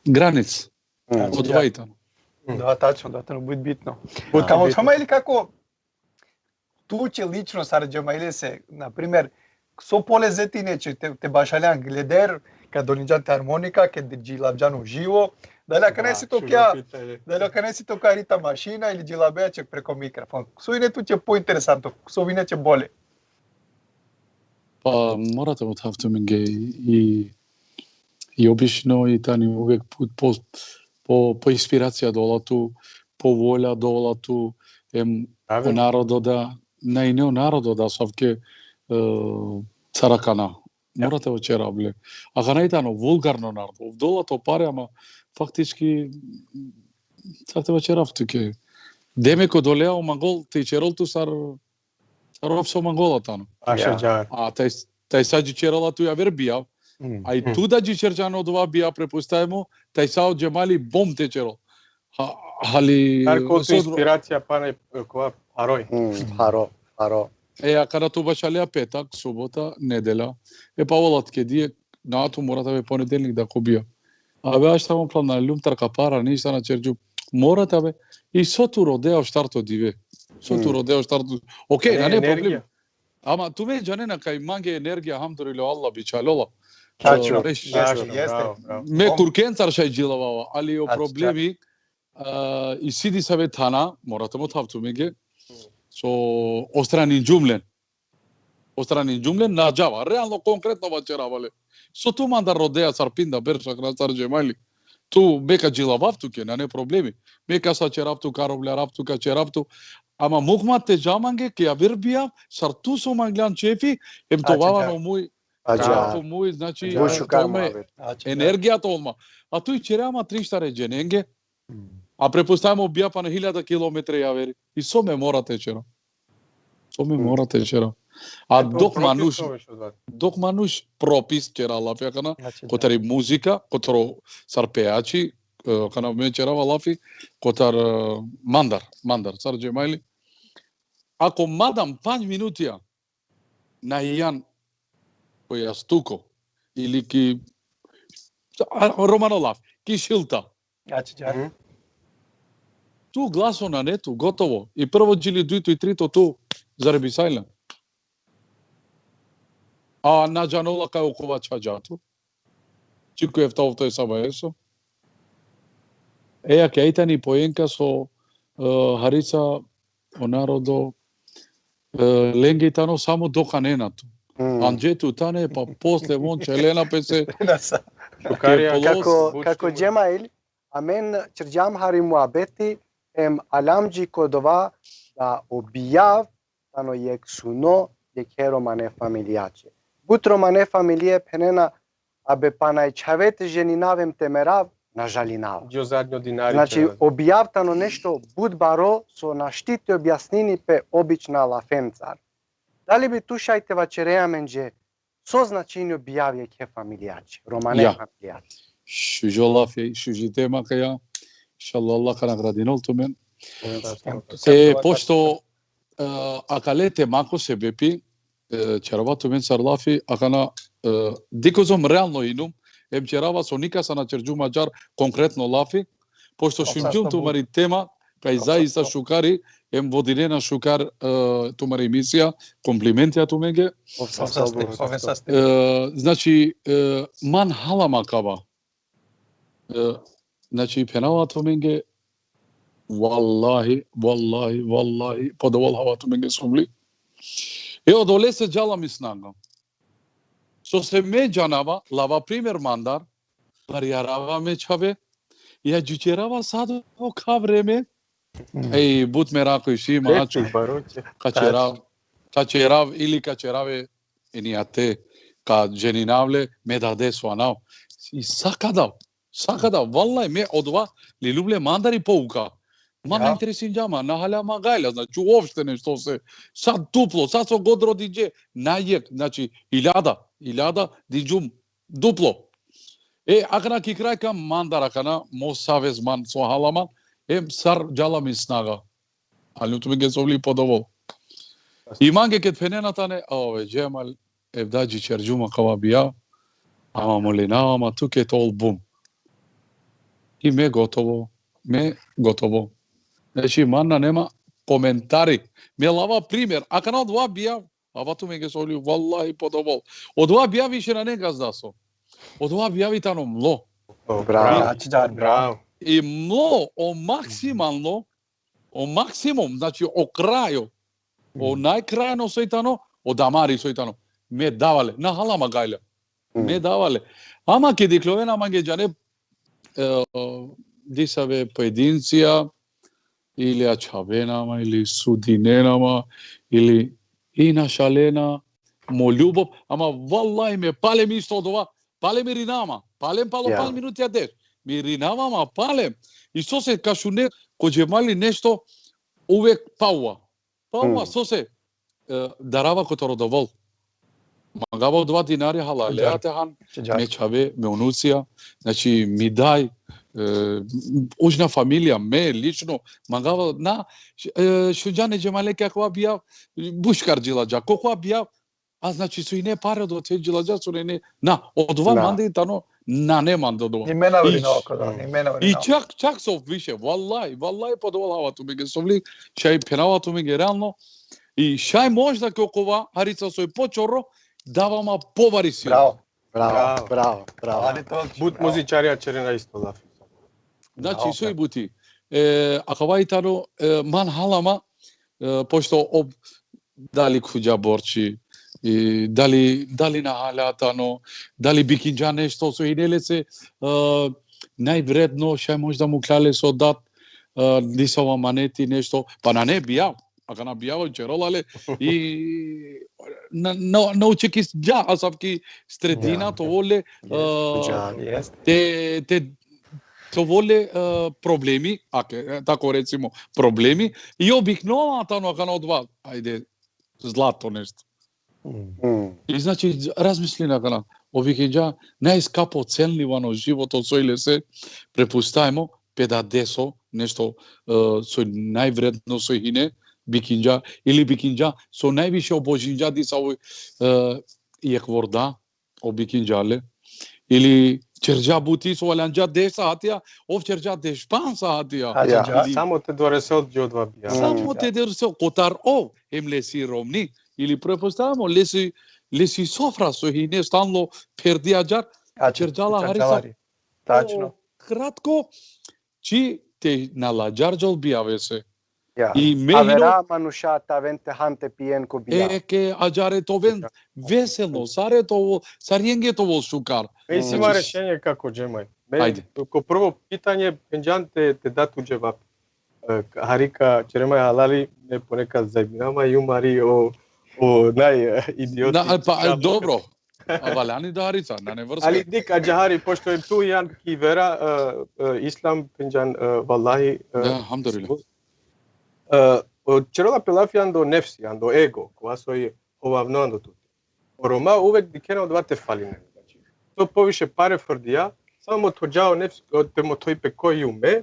granic. Odova i tano. Da, tačno, da, tano, but bitno. But bitno. Ama ili kako, tuće lično sar Džemailese, na primer, so poleze tine će te, te bašaljan gleder, kad doninđan te armonika, kad džilavđan uživo, dali akana isi to kja, dali akana isi to kja rita mašina ili džilabea će preko mikrofon. So ine tuće pointeresanto, so ine će bolje. Pa, mora te mothav tumenge i, i obično i tani uvek po, po, po, po inspiracija dola tu, po volja dola tu, em, o narodo da, na ine o narodo da asavke, e, sar akana. Mora te vaćerav le. Akana i tano vulgarno narodo. Ov dola to pare, ama faktički, sar te vaćerav tuke, Demek odolea o mangol te ćerol tu sar, sar opso mangola tano. Ašo Ja. džar. A taj, taj sa dži ćerela tu javer bijav. Mm. A i tu da dži ćerđan odova bijav, prepustajmo, taj sa o Džemali bom te ćerol. Ha, ali Kar kol tu so- inspiracija pane, e, kova haroj. Mm, haro, haro. E, a kada tu bašalea petak, subota, nedelja, e pa olatke dije, na tu mora te ave ponedeljnik da ko bijav. Abe, aš samo planalum tar kapara, ništa na ćerđum. Mora te ave. I so tu rodea o štarto dive. So tu Mm. rodea o štarto. Okej, E, nane energija. problem. Ama tumen džanena kaj mange energija, hamdulillah, Allah bičhalola. Tačno, E, reš- tačno, Jeste, jeste. bravo, bravo. Me Bom. kurkencar šaj džilavava, ali o Ača. problemi, a, i sidi save thana, mora te mothav tumenge, so ostraninđum len. Ostraninđum len, na džava. Realno, konkretno vaćerava le. So tu mandar rodea sar pinda berš akana sar Džemali. Tu, me ka džilavav tuke, nane problemi. Me ka saćerav tu, ka robljarav tu, ka ćerav tu. Ama mukma te dža mange, ke javer bijav, sar tu so mangljan ćefi, em to Ača, vavano dža. muj, Ača. to muj, znači, Bušu to karma me, ave. Ača, dža. energija to odma. A tu i ćere ama tri štare dženenge, Mm. a prepustajmo bijav pana hiljada kilometre javeri. I so me mora te ćera. So me Mm. mora te ćera. A E, to dok propis manuš, to već odvat. dok manuš propis ćera lafi akana, Znači, da. kotar i muzika, kotar o sar pejači, e, kana me ćerava lafi, kotar, e, mandar, mandar, sar Džemali. Ako madam panč minutija na ijan ko jastuko, ili ki, a, romano lafi, ki šilta. Znači, džar. Mhm. Tu glaso nane tu, gotovo. I prvo džili, dujto i trito tu, zarebisajla. A na džanola kaj okova čađa tu. Čiko efta ofto e sabaeso. E, a kaj tani poenka so, e, harica o narodo, e, lenge tano samo dokanena tu. Mm. Anđe tu tane, pa posle von čelena pese. Da sa. Šukarija. Kako, Bučko, kako bučko. Džemail, amen ćerđam hari muabeti, em aljam dži ko dova da o bijav tano jekh suno, jekhe romane familijaće. But romane familije phenena, abe pana e čhave te ženinav em te merav, na žalinav. Džo zadnjo dinari Znači, ćera. O bijav tano nešto but baro so našti te objasnini pe obična lafencar. Dali bi tu šaj te vaćere amenđe, so značini o bijav jekhe familijaće, romane Ja. familijaće? Šužo lafi, šuži tema kaja. Inšallah, Allah ka nagradinol tumen. E, pošto, e, akale tema ko sebepi, e, ćerava tumen sar lafi, akana, e, dikozom realno inum, em ćerava so nikasa na ćerđum ađar konkretno lafi, pošto Apsa šunđum to tumari tema, kaj Apsa zaista to. šukari, em vodinena šukar, e, tumari emisija, komplimentija tumenge. Apsa Apsa to. to. Apsa to. E, znači, e, man hala ma kava. E, znači, phenava tumenge, vallahi, vallahi, vallahi, podovol hava tumenge sumli. E, odolese džala mi snaga. So se me džanava, lava primer mandar, barjarava me čhave, ja dži ćerava sado ka vreme, Mm. Ej, but merako isi ma Epi, aču. Baruće. Ka ćerav, ka ćerav ili ka ćerav e, e nijate, ka ženinav le, me dade so anav. I sa ka dav, sa ka dav, vallahi, me odova lilum le mandar i pouka. Ma na Ja. interesinđa ma, na hala ma gajla, znači, uopšte nešto se, sa duplo, sa so god rodinđe, na jekh, znači, iljada, iljada, dinđum duplo. E, akana ki kraj ka mandar akana, mo savez man so hala man, em sar džala mi snaga. Ali tu mi gesovli podovol. I mange ked phenena tane, ove, Džemal, evda dži ćerđum akava bijav, ama molinava ma tuke te ol bum. I me gotovo, me gotovo. Znači, man nane ma komentari. Me lava primer, akana odova bijav, Ava tumenge sovli, vallahi, podovol. Odova bijavi više nane gazda so. Odova bijavi tano mlo. Bravo. Znači, da, bravo. I mlo, o maksimalno, o maksimum, znači, o krajo, o Mm. najkrajno soj tano, o damari soj tano. Me dava le, na hala ma gajla. Mm. Me dava le. Ama ked ikljoven amange džane, e, disave pojedincija, ili ačhavena ma, ili sudinena ma, ili i našalena mo ljubov, ama vallahi me palem isto odova, palem irinava ma, palem palo Ja. pal minutija deš. Me irinava ma, palem. Isto se ka šune ko Džemali nešto, Uvek paua. Paua, sose, e, darava kotar o dovol. Mangava o dova dinari, halalea te han, me čhave, me unucija. Znači, mi daj, e, užna familija, me lično, mangava, na, š-, e, šunđa ne džemale ke akava bijav, buškar džiladža, ko akava bijav, a znači so ine pare odote džiladža, so ine, na, odova mande tano, nane mande odova. Ni me na verinava kotar, ni me na verinava. I čak, čak so više, vallahi, vallahi, po dova hava tumenge, so vli, šaj phenava tumenge realno, i šaj možda ke okova harica soj počoro, dava ma povari sila. Bravo, bravo, bravo, bravo. But muzičarija ćerena isto lafi. Znači, soj buti. E, akava i tano, e, man halama, e, pošto ob-, dali khuvđa borči, i dali, dali na halja tano, dali bikinđa nešto so ine lese, e, najvredno, šaj možda mukhlja le so dat, e, disavo amaneti nešto, pa nane bijav, akana bijav ćerela le, i na, na, na očekinđa asavki sredina te ovel le, e, te, te, te ovel le, e, problemi, ake, e, tako recimo, problemi, i ov biknela tano akana odova, ajde, zlato nešto. I znači, razmislin akana, ov bikinđa najskapocenivo ano životo soj lese, prepustajmo, pe da deso nešto, e, soj najvredno soj hine, bikinđa, ili bikinđa, so najviše obožinđa disavo, e, jekh vorda, ov bikinđa le, ili ćerđa buti so valjanđa deš saatija, ov ćerđa deš panč saatija. Samo te doresel dži odova bijav. Samo te doresel kotar ov, hem lesi romni, ili pretpostavimo, lesi, lesi sofra so hine stalno pherdi ađar, ćerđa la hari sa. Tačno. Kratko, či te na ladžar džal bijavese. Ja. I me avera manuša te aven te han te pijen ko bijav. E, ke ađare te oven veselno, sare te ovel, sarijenge te ovel šukar. Me isi ma rešenje kako džemaj. Ajde. Ko prvo pitanje, phenđan te, te da tu dževap. E, hari ka ćere ma halali, me ponekad zajebinava ma, i um hari o, o naj, e, idioti. Na, pa, dobro. A valjani da harica, nane vrska. Ali dik, ađahari, pošto em tu ijan ki vera, e, e, islam, phenđan, e, vallahi, e, da, alhamdulillah. E, o, ćerela pe lafi ando nefsi, ando ego, kova soj hovavno ando tute. O Roma uvek dikhena odova te falinen. Znači, so poviše pare frdija, samo mothođa o nefsi, o, te mothoj pe koj i um me,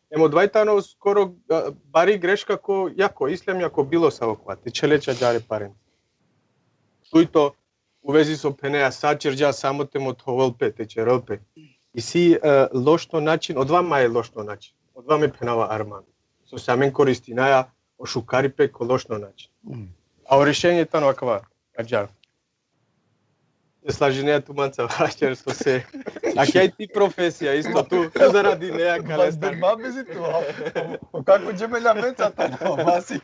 em odova i tano skoro, e, bari greška ko, ja ko islam, ja ko bilo savo kova, te ćhele ađahare pare. Dujto, u vezi so phenea, sa ćerđa samo te mothovel pe, te ćerel pe. Isi, e, lošno način, odova ma e lošno način. Odova me phenava arman. So se amen koristinaja o šukaripe ko lošno način. Mm. A o rešenje tano akava, ađahar. Te slažinea tu manca, vaćer, so se. A kaj ti profesija, isto tu, tu zaradinea kalestar. Ba, ba, bizi tu, a, a, a, kako džemela menca tano, masi.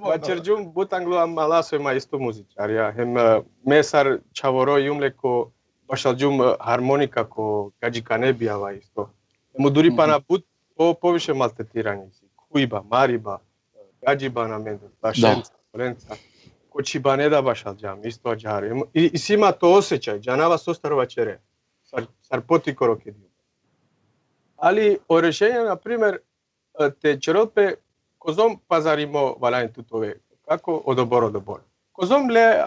Vaćer, džum, but anglo amala soj ma isto muzičarija. Hem, e, me sar čhavoro i um le ko bašalđum, e, harmonika ko gadžikane bijava isto. Hem oduri pana but po, poviše maltretiranje isi. Khuiba, mariba, gadžiba na mende, bašenca, lenca. Ko čhibane da bašalđam, isto ađahar. Hem, i, isi ma to osećaj, džanava sostar vaćere. Sar, sar potikoro kedi. Ali o rešenje, na primer, e, te ćerel pe, kozom pazarimo valjani tut ove. Kako? Odobor, odobor. Kozom le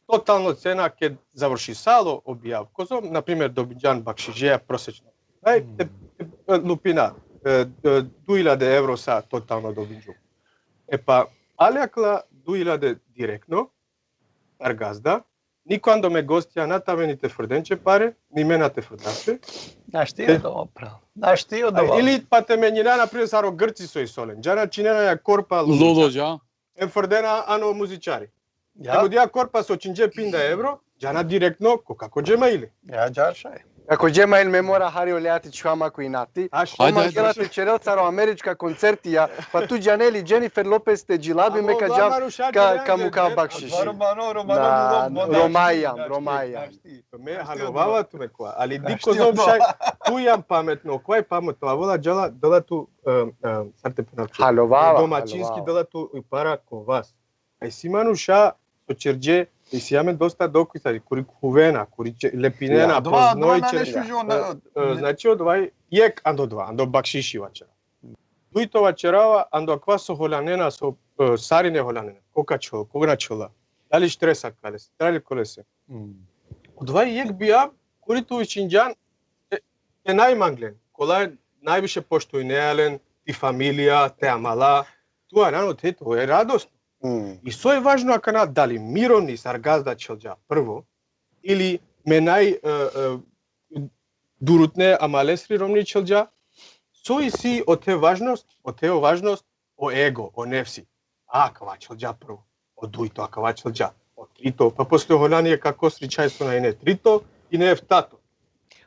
totalno cena ked završisalo o bijav. Kozom, na primer, dobinđan bakšišija prosečno. Daj, te, te, e, lupina, e, e, duj iljade evro sa totalno dobinđum. E pa, ale akala duj iljade direktno, sar gazda, niko ando me gostija na te aven ni te frden će pare, ni me na te frdav će. Našti odova, pravo. Našti odova. Ili pa te menjina, na primer, sar o Grci so isi olen. Džana, činena ja korpa ludođa. Em frdena ano muzičari. Ja. Em odija korpa so činđe pinda evro, džana direktno ko kako Džemaili. Ja, dža šaj. Kako Džemail, me mora hari oleja te čhuva ma ko inati. Ajde, ajde. Mangela te ćerel sar o američka koncertija, pa tu džane li Jennifer Lopez te džilabi, me ka džav ka, ka mukav bakšiši. Romano, Romano, Romajam, Romajam. Me halovava tumen kova, ali dik kozom šaj, tu ijan pametno, kova i pametno, avela džala, dela tu, em, em, sar te phenav. Halovava, domaćinski, halovava. Dela tu i para ko vas. A isi manuša so ćerđe, isi amen dosta dokazi, kuri khuvena, kuri će, lepinena, ja, odova, poznoj odova će, nane šužo, e, na, e, ne. Znači, odova jek ando odova, ando bakšiši vaćera. Dujto vaćerava, ando akava so holjanena, so, e, sarine holjanena. Ko ka čhol, koga na čhola. Dali štresa kalesi, dali kolese. Odova jekh bijav, kuri tu vičinđan, te, te najmanglen, kola najviše poštujnea len, ti familija, te amala, tu anan ote, to e radosno. I so e važno akana, dali mi romni sar gazda čhelđa prvo, ili me naj, e, e, durutne amalesri romni čhelđa, so isi ote važnost, ote o važnost, o ego, o nefsi. A, akava čhelđa prvo, o dujto, akava čhelđa, o trito, pa posle holjani e kako sričaj so na ine trito, ine eftato.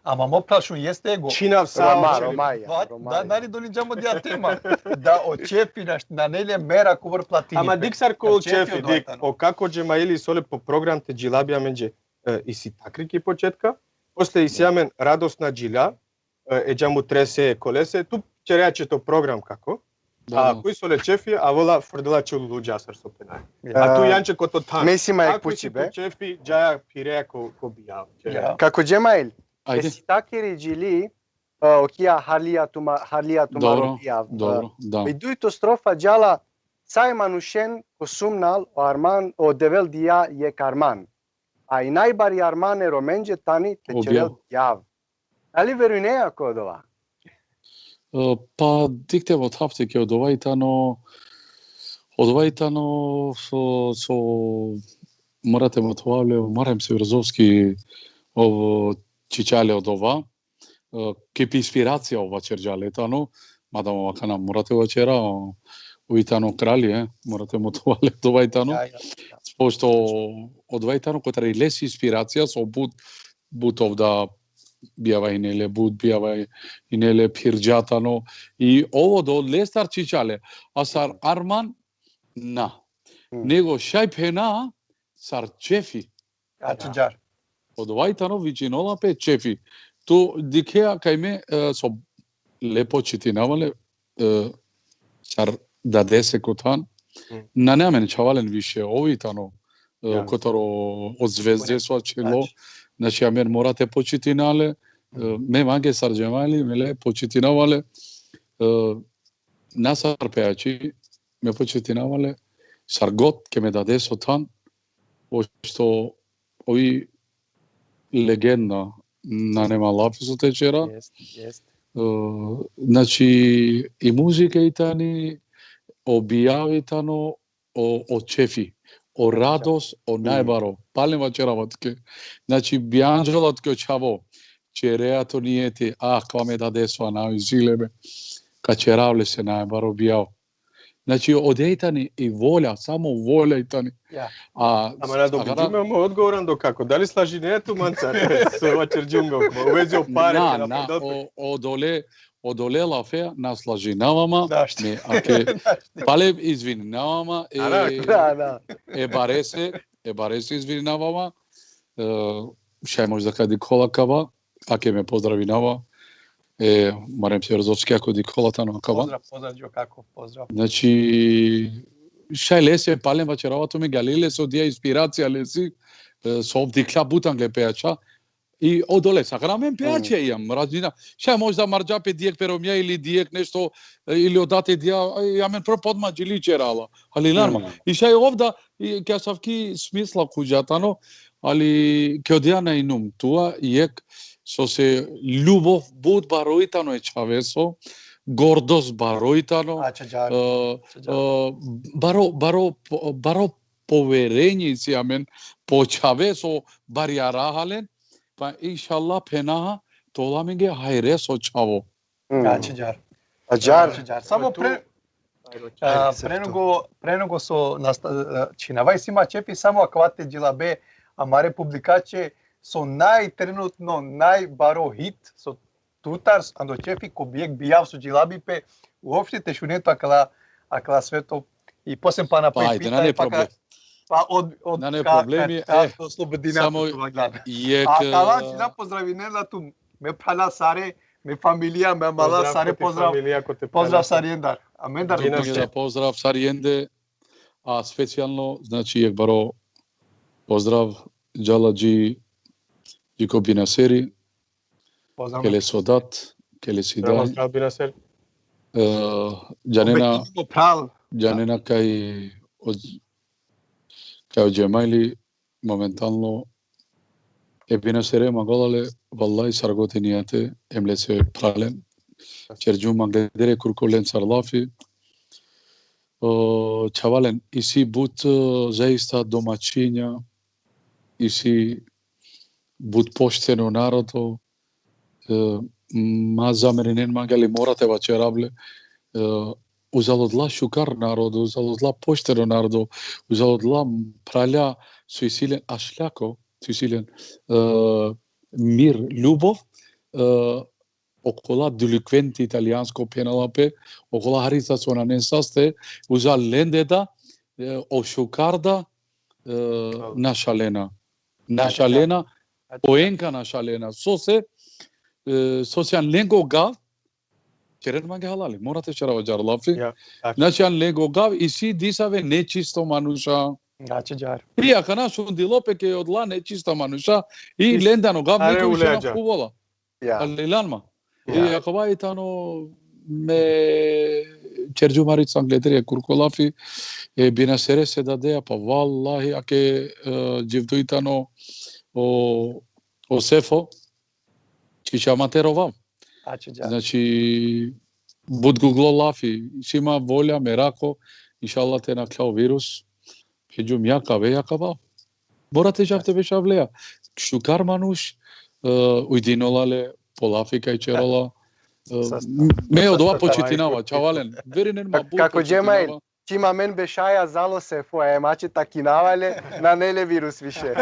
Ama mo prašunje jeste ego. Čhinav sa Roma, o Roma, ja, da, Roma, da, ja. Dali dolinđam odija tema? Da o ćefi na, nane le mera kobor platini. Ama pe. Dik sar kol ćefi, dik, o kako Džemaili so le po program te džilabi amenđe, e, isi takri ki početka, posle isi amen radosna džilja, e, e džamu trese kolese, tu ćereja će to program kako. A koj so le ćefi, a vola frdela će luluđa sar so pena. A tu janče ko to than. Mesima ek pučibe. Ćefi, džaja pire ko, ko bijav. Kako Džemail, ajde. Esi takiri džili, e, okija Harlija tuma, Harlija tumaro bijav. Dobro, da. I dujto strofa džala, sa e manušen ko sumnal, o arman, o Devel dija jek arman. A i najbari arman e Romenđe tani te ćerel bijav. Dali verujnea ko odova? E, pa dikte, o thafte ke odova i tano, odova i tano so, so mora te mothova le, Muharrem Severzovski, ov čhiđa le odova, e, ke pi inspiracija ov vaćerđa le tano, mada ma akana mora te vaćera, o, ov i tano kralji, e, mora te mothova le odova i tano. Ja, ja, ja. Pošto odova i tano kotar i lesi inspiracija, so but, but ov da bijava ine le, but bijava ine le phirđa tano. I ov odolestar čhiđa le. A sar arman, na. Nego šaj phena sar ćefi. Ađahar. Odova i tano vičinola pe ćefi. Tu dikhea kaj me, e, so le počitinava le, e, sar dadese ko than. Nane amen čhavalen više, ov i tano, e, kotaro o zvezde so ačhilo. Znači, amen mora te počitina le, e, me mange sar Džemaili, me le počitinava le, e, na sar pejači, me počitinava le, sar god ke me dadeso than, pošto ov i legenda, nane ma lafi so te ćera. Jest, jest. E, znači, i muzika i tani, o bijav i tano, o, o ćefi, o radost, o najbaro. Palem vaćerava tuke. Znači, bijanđola tuke o čhavo, ćerea to nijeti, a, kava me dadeso, a na izile me. Ka ćerav lese najbaro bijav. Znači, odija i tani i volja, samo volja i tani. Ja. A, ama na dobinđum mo odgovor ando kako. Dali slažinea tu mancar? So vaćerđum ga, u vezi o pare, na, na, o, odole, odole lafe na slažinava ma, me, ake, palem izvininava ma, e, da, da, e barese, e barese izvininava ma, e, šaj možda ka dikhola kava, ake me pozdravinava, e, Muharrem Severzovski, ako dikhola tano kava. Pozdrav, pozdrav, Đokako, pozdrav. Znači, šaj lese, palem vaćerava tumen, gjalile so dija inspiracija lesi, e, so ov dikhlja but angle pejača, i odole, sakana amen pejače ijam, razumina. Šaj možda marđa pe dijek pe romnja ili dijek nešto, e, ili o date dija, e, amen pro podma džili ćerala. Ali larma. I šaj ov da, i ke asavki smisla khuđa tano, ali ke odija na inum tua, jek, so se ljubov but baro i tano e čhaveso, gordost baro i tano, ađahar, e, ađahar, e, baro, baro, po-, baro poverenje isi amen po čhave so barjaraha len, pa inšallah phenaha, te ovel amenge hajreso čhavo. Ađahar. Ađahar. Ađahar. Samo pre-, a, pre nego, pre nego so nasta-, a, čhinava, isi ma ćefi samo akava te džilabe amare publikaće so naj-, trenutno najbaro hit, so tutar, ando ćefi ko bijek bijav so džilabi pe, uopšte te šune tu akala, akala sveto, i posem pana pa, pa ajde, nane problem. Pa od, od, nane problemi, ka, e, oslobodina samo tu, jek, a kala, e, džina pozdravinela tu, me phrala sare, me familija, me amala sare, pozdrav, pozdrav sarjendar. Amendar. Pozdrav sarjende, a specijalno, znači, jek baro pozdrav džala dži, dži ko Binaseri, pozdrav. Ke le so dat, ke le si daj. Pozdrav, Binaser. E, džanena, Obetimo pral. džanena kaj o, kaj o Džemajli momentalno e binasere mangola le, vallahi, sar godi nijete, em lese pralen. Čerđum mangleder e kurko len sar lafi. O, čhavalen, isi but, e, zaista domaćinja, isi but pošteno narodo, e, ma zamerinen mange, ali mora te vaćerav le, e, uzal odla šukar narodo, uzal odla pošteno narodo, uzal odla pralja so isi len ašljako, so isi len, e, mir, ljubov, e, okola delikventi, italijansko phenela pe, okola harica so nane saste, uzal lende da, e, o šukar da, e, našalena. Našalena, oenka našalena. Sose, e, sose an lengo gav, čeren mange halali, mora te čerav ađar lafi. Ja, tak. Znači, an lengo gav, isi disave nečisto manuša. Znači, džar. I akana šundilo pe ke odla nečista manuša, i lendano gav, Are neko više ule na ađa. kuvola. Ja. Ali lanma. Ja. I akava i tano me čerđum harica anglederi e kurko lafi, e binasere se dadeja, pa vallahi, ake, e, dživdo i tano o, o Sefo, čiča ma te rovav. Znači, džar. Znači, but guglo lafi, isi ma volja, merako, inšallah te nakhla o virus. Phenđum ja kave, ja kava. Mora te džav te bešav leja. Šukar manuš, e, ujdinola le, po lafi kaj čerola. E, Sasta. me odova Sasta. počitinava, čhavalen. Verinen ma Ka-, but kako Džemajl, počitinava. čim amen bešaja zalo Sefo, e mače takinava le, nane le virus više.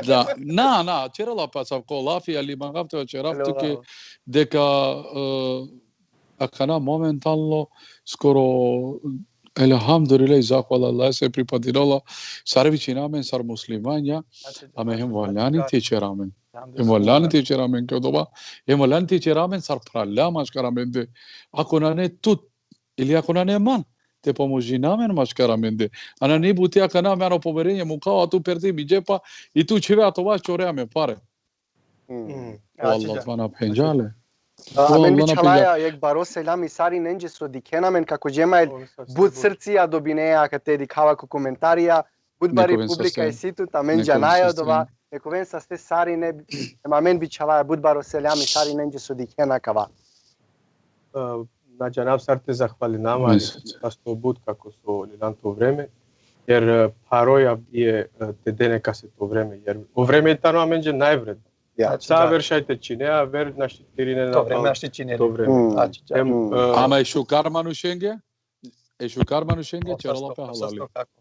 Da, na, na, čerela pa savko lafi, ali mangav te čerav Alo, tuke alo. deka, e, akana momentalno skoro, elhamdulillah, zahvala Allah, se pripadinola, sar vičina amen sar muslimanja, ame hem valjani te čeramen. Hem valjani te čeramen ke odova, hem valjani te čeramen sar prala maškar amende. Ako nane tut, ili ako nane man, te pomožina amen maškar amende. A nane buti akana me ano poverenje, mukava tu perdi mi džepa, i tu čhive ato vas čore amen pare. Mm. O Allah tvana phenđale. A, amen Vallahi, vičhalaja jek baro selami sarinenđe so dikhena amen, kako Džemajl, but srcija dobineja kate dikhava ko komentarija, but bari Nek oven publika saste. isi tut, amen Nek oven džanaja saste. odova, nek oven saste sarine, em amen vičhalaja but baro selami sarinenđe so dikhena kava. E, na džanav sar te zahvalinama, ali Mesec. sasto but kako so lilan to vreme, jer, e, paroja je, e, te dene kase to vreme, jer o vreme tano amenđe najvredno. Ja. Sa aver šaj te čine, aver našti te irine To vreme napal našti čine. To vreme. Mm. Znači, džar. Em, e, Ama e šukar manušenge, e šukar manušenge, O, čerela sasto, pe sasto, halali. Kako.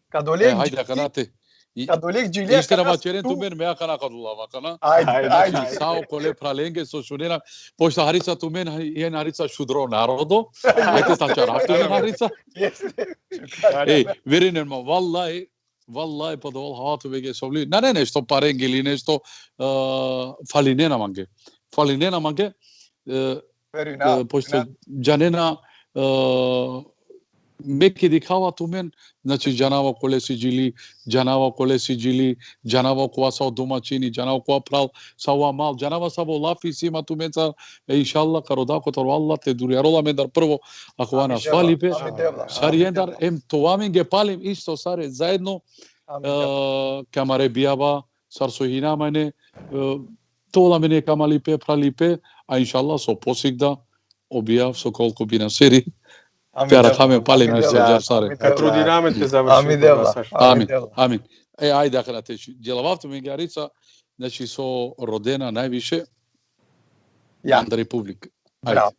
Kad E, oleg hajde, akana te. I, kad oleg džilja, išter kana ama čeren stu- tumen, me akana kad ulava, akana. Ajde, E, ajde. znači, sa okole pralenge so šunena, pošto harica tumen, jen harica šudro narodo, ete ta čerav tumen harica. Jeste. Ej, verinen ma, vallahi, vallahi, pa dovol hava tu bege sovli. Na, ne, nešto parenge ili nešto, e, falinena mange. Falinena mange, e, Verujna. e, pošto džanena, e, me ke dikhava tumen, znači, džanava kole si džili, džanava kole si džili, džanava kova sa o domaćini, džanava kova pral, sa o amal, džanava sa o lafi si ma tumenca, e, inšallah, ka roda kotar o Allah te durjarola amendar prvo, ako vana fali pe, Amin, devla. sar jendar, em te ova amenge palem isto sare zajedno, Amin, devla. e, ke amare bijava, sar so hina amene, e, te ola amenge kamalipe, pralipe, a inšallah so posigda, o bijav so kol ko binaseri, Amin, te devla. arakha amen palem Amin, isto devla. ađar sare. Amin, Ka devla. trudina amen te završimo. Amin, devla. Saš. Amin, Amin, devla. amin. E, ajde, akana te š-, dželavav tumen harica, znači, so rodena najviše, Ja. andar i publik. Ajde. Bravo.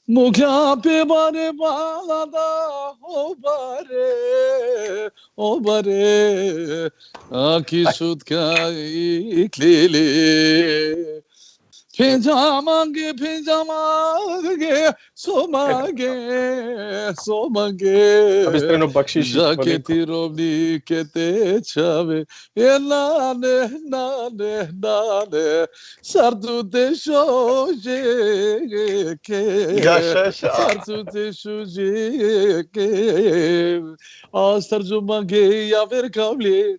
Mukha pe bare bala da, o bare, o bare, aki sutka iklili. Phenđa mange, phenđa mange, so mange, so mange. Abe streno bakšiš. Dža ke ti romni ke te čhave, e nane, nane, nane, sar tu te šuže ke. Ja, ša, ša. Sar tu te šuže ke. Astar džu mange javer kavli,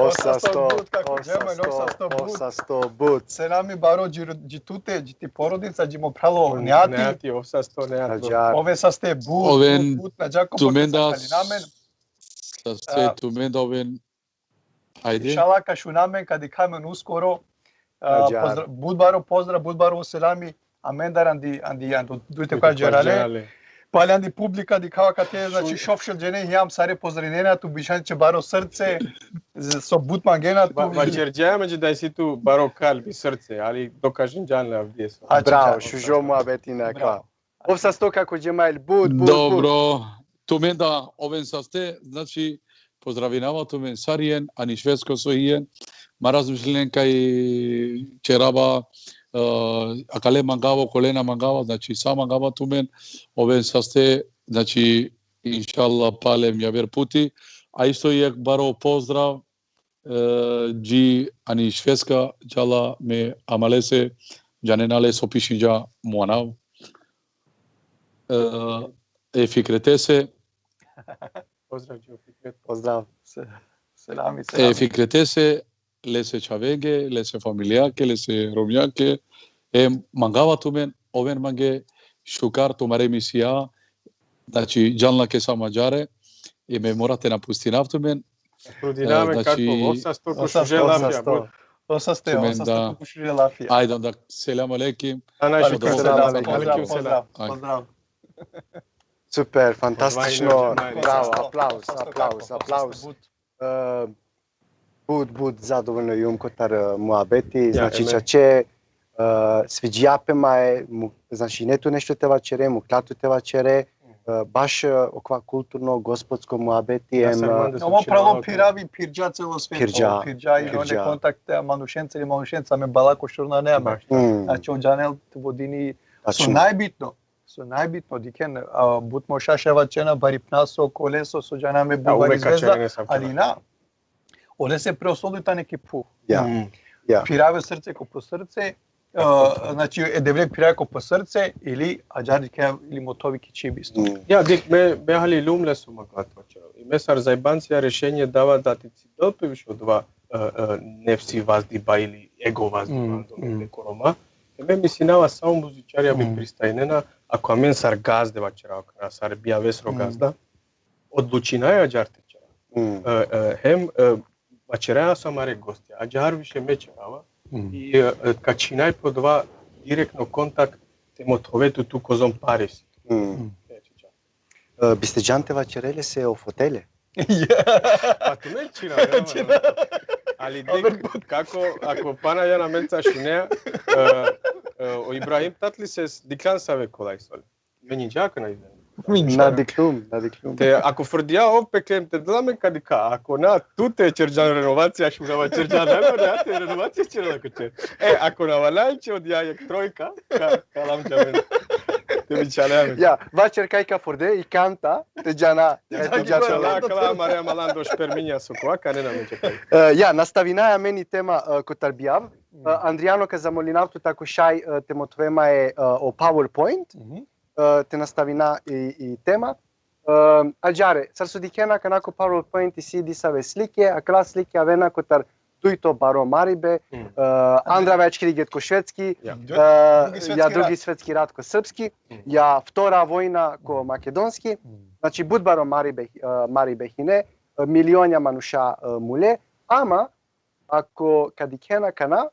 Ov sasto but, kako Džemal, ov sasto but. Ov sasto but. Selami baro dži, dži tute, dži ti porodica, dži mo pralo Neati. Neati, ov sasto Neati. Ađar. Ove saste but, Oven but, but, na džako tumen da, kalinamen. Saste tumen da oven. Ajde. Inšala ka šunamen, ka dikhamen uskoro. A, ađar. Pozdrav, but baro pozdrav, but baro selami. Amendar andi, andi, andi, dujte ka džerale. Pali andi publika dikhava kate, znači, šov šel džene hijam, sare pozdravljena, tu bišan će baro srce, z-, so but mangena tu. Vaćerđa me da isi tu baro kalbi, srce, ali dokažin džan le avdijeso. Bravo, šužo muhabeti na ka. Bravo. Ov sasto, kako Džemal, but, but, but. Dobro, tumen da oven saste, znači, pozdravinava tumen sarien, ani Švedsko so hien, ma razmišljen kaj ćerava, e, akale mangava, kolena mangava, znači, sa mangava tumen, oven saste, znači, inšallah, palem javer puti, a isto jek baro pozdrav, e, dži ani Švedska, džala me amalese, džanena le so pišinđa mo anav. E, e Fikretese. Pozdrav, dži o Fikret. Pozdrav. Se-, selami, e selami. Fikretese, lese čhavenge, lese familijake, lese romnjake, e mangava tumen, oven mange šukar tumare emisija, znači, džanla ke sa ađare, e me mora te napustinav tumen, Trudinamen, e, znači, kako, ov sasto ko šuže lafija, but. Ov saste, ov saste ko šuže lafija. Ajde, onda, selam alejkum. Alejkum selam. Pozdrav, pozdrav, pozdrav. Super, fantastično. Bravo, aplauz, aplauz, aplauz. E, but, but zadovoljno jum kotar, e, muhabeti, znači, čače, e, sviđija pe ma e, mu-, znači, ne tu nešto te vaćere, mukla tu te vaćere, e, baš, e, okova kulturno, gospodsko muhabeti, em, e, ovo pravo piravi, pirđa celo sveto, pirđa, pirđa i one kontakte, a manušenca ili manušenca, me balako šurnane amen. Znači, on džanel te vodini, so najbitno, so najbitno, dikhen, a, but mo šaša vaćena, baripna so, koleso, so džana me buba izvezda, ali na, Olese preosodi tane ki phuv. Ja. Mm. Ja. Pirave srce ko po srce, e, znači, e Devle pirave ko po srce, ili ađar dikhe, ili mothovi ki čhib isto. Mm. Ja, dik, me, me hali lum le so mangava te vaćerav. I me sar zajbancija rešenje dava da ti cidel pe više odova, e, e, nefsi vazdiba ili ego vazdiba, mm, do, mm, ko Roma. E me mislinava sa o muzičarija bi pristajnena, ako amen sar gazde vaćerav, kana sar bijavesro gazda, odlučinaja ađar te ćera. Mm. E, e, hem, e, vaćeraja so amare gostja, ađar više me ćerava. Mm. I, e, e, ka čhinaj pe odova direktno kontakt te mothove tu, tu kozom pari si. Mm. E, čače. E, biste džan te vaćere lese o fotele? Pa tumen čhinav, ne, ali dik, kako, ako pana jana menca šunea, e, e, o Ibrahim Tatlises dikhljan save kolaj soli. Meni džak na ide. Na diklum, na diklum. Te, ako frdija ov pe klem te dela me ka dikha, ako na, tu te ćerđan renovacija, šunava ćerđan, na, na, te renovacija ćerđan ako će. E, ako na valjaj će odija jek trojka, ka, ka lam džamen. Te bičale amen. Ja, vaćer kaj ka forde i kanta, te džana, e, te džana. Kala, kala, mare malan do šperminja so kova, ka nena me čekaj. E, ja, nastavinaja amen i tema, e, kotar bijav. E, Andrijano, ka zamolinav tu tako šaj, e, te mothove ma e, e, o PowerPoint. Mhm. E, te nastavina i, i tema. E, ađare, sar so dikhena kana ko PowerPoint isi disave slike, akala slike avena kotar dujto baro maribe, e, Andra Večkiri get ko švedski, e, ja, Drugi svetski rat ko srpski, ja, Vtora vojna ko makedonski, znači, but baro maribe, e, maribe hine, e, milionja manuša, e, mule, ama, ako ka dikhena kana,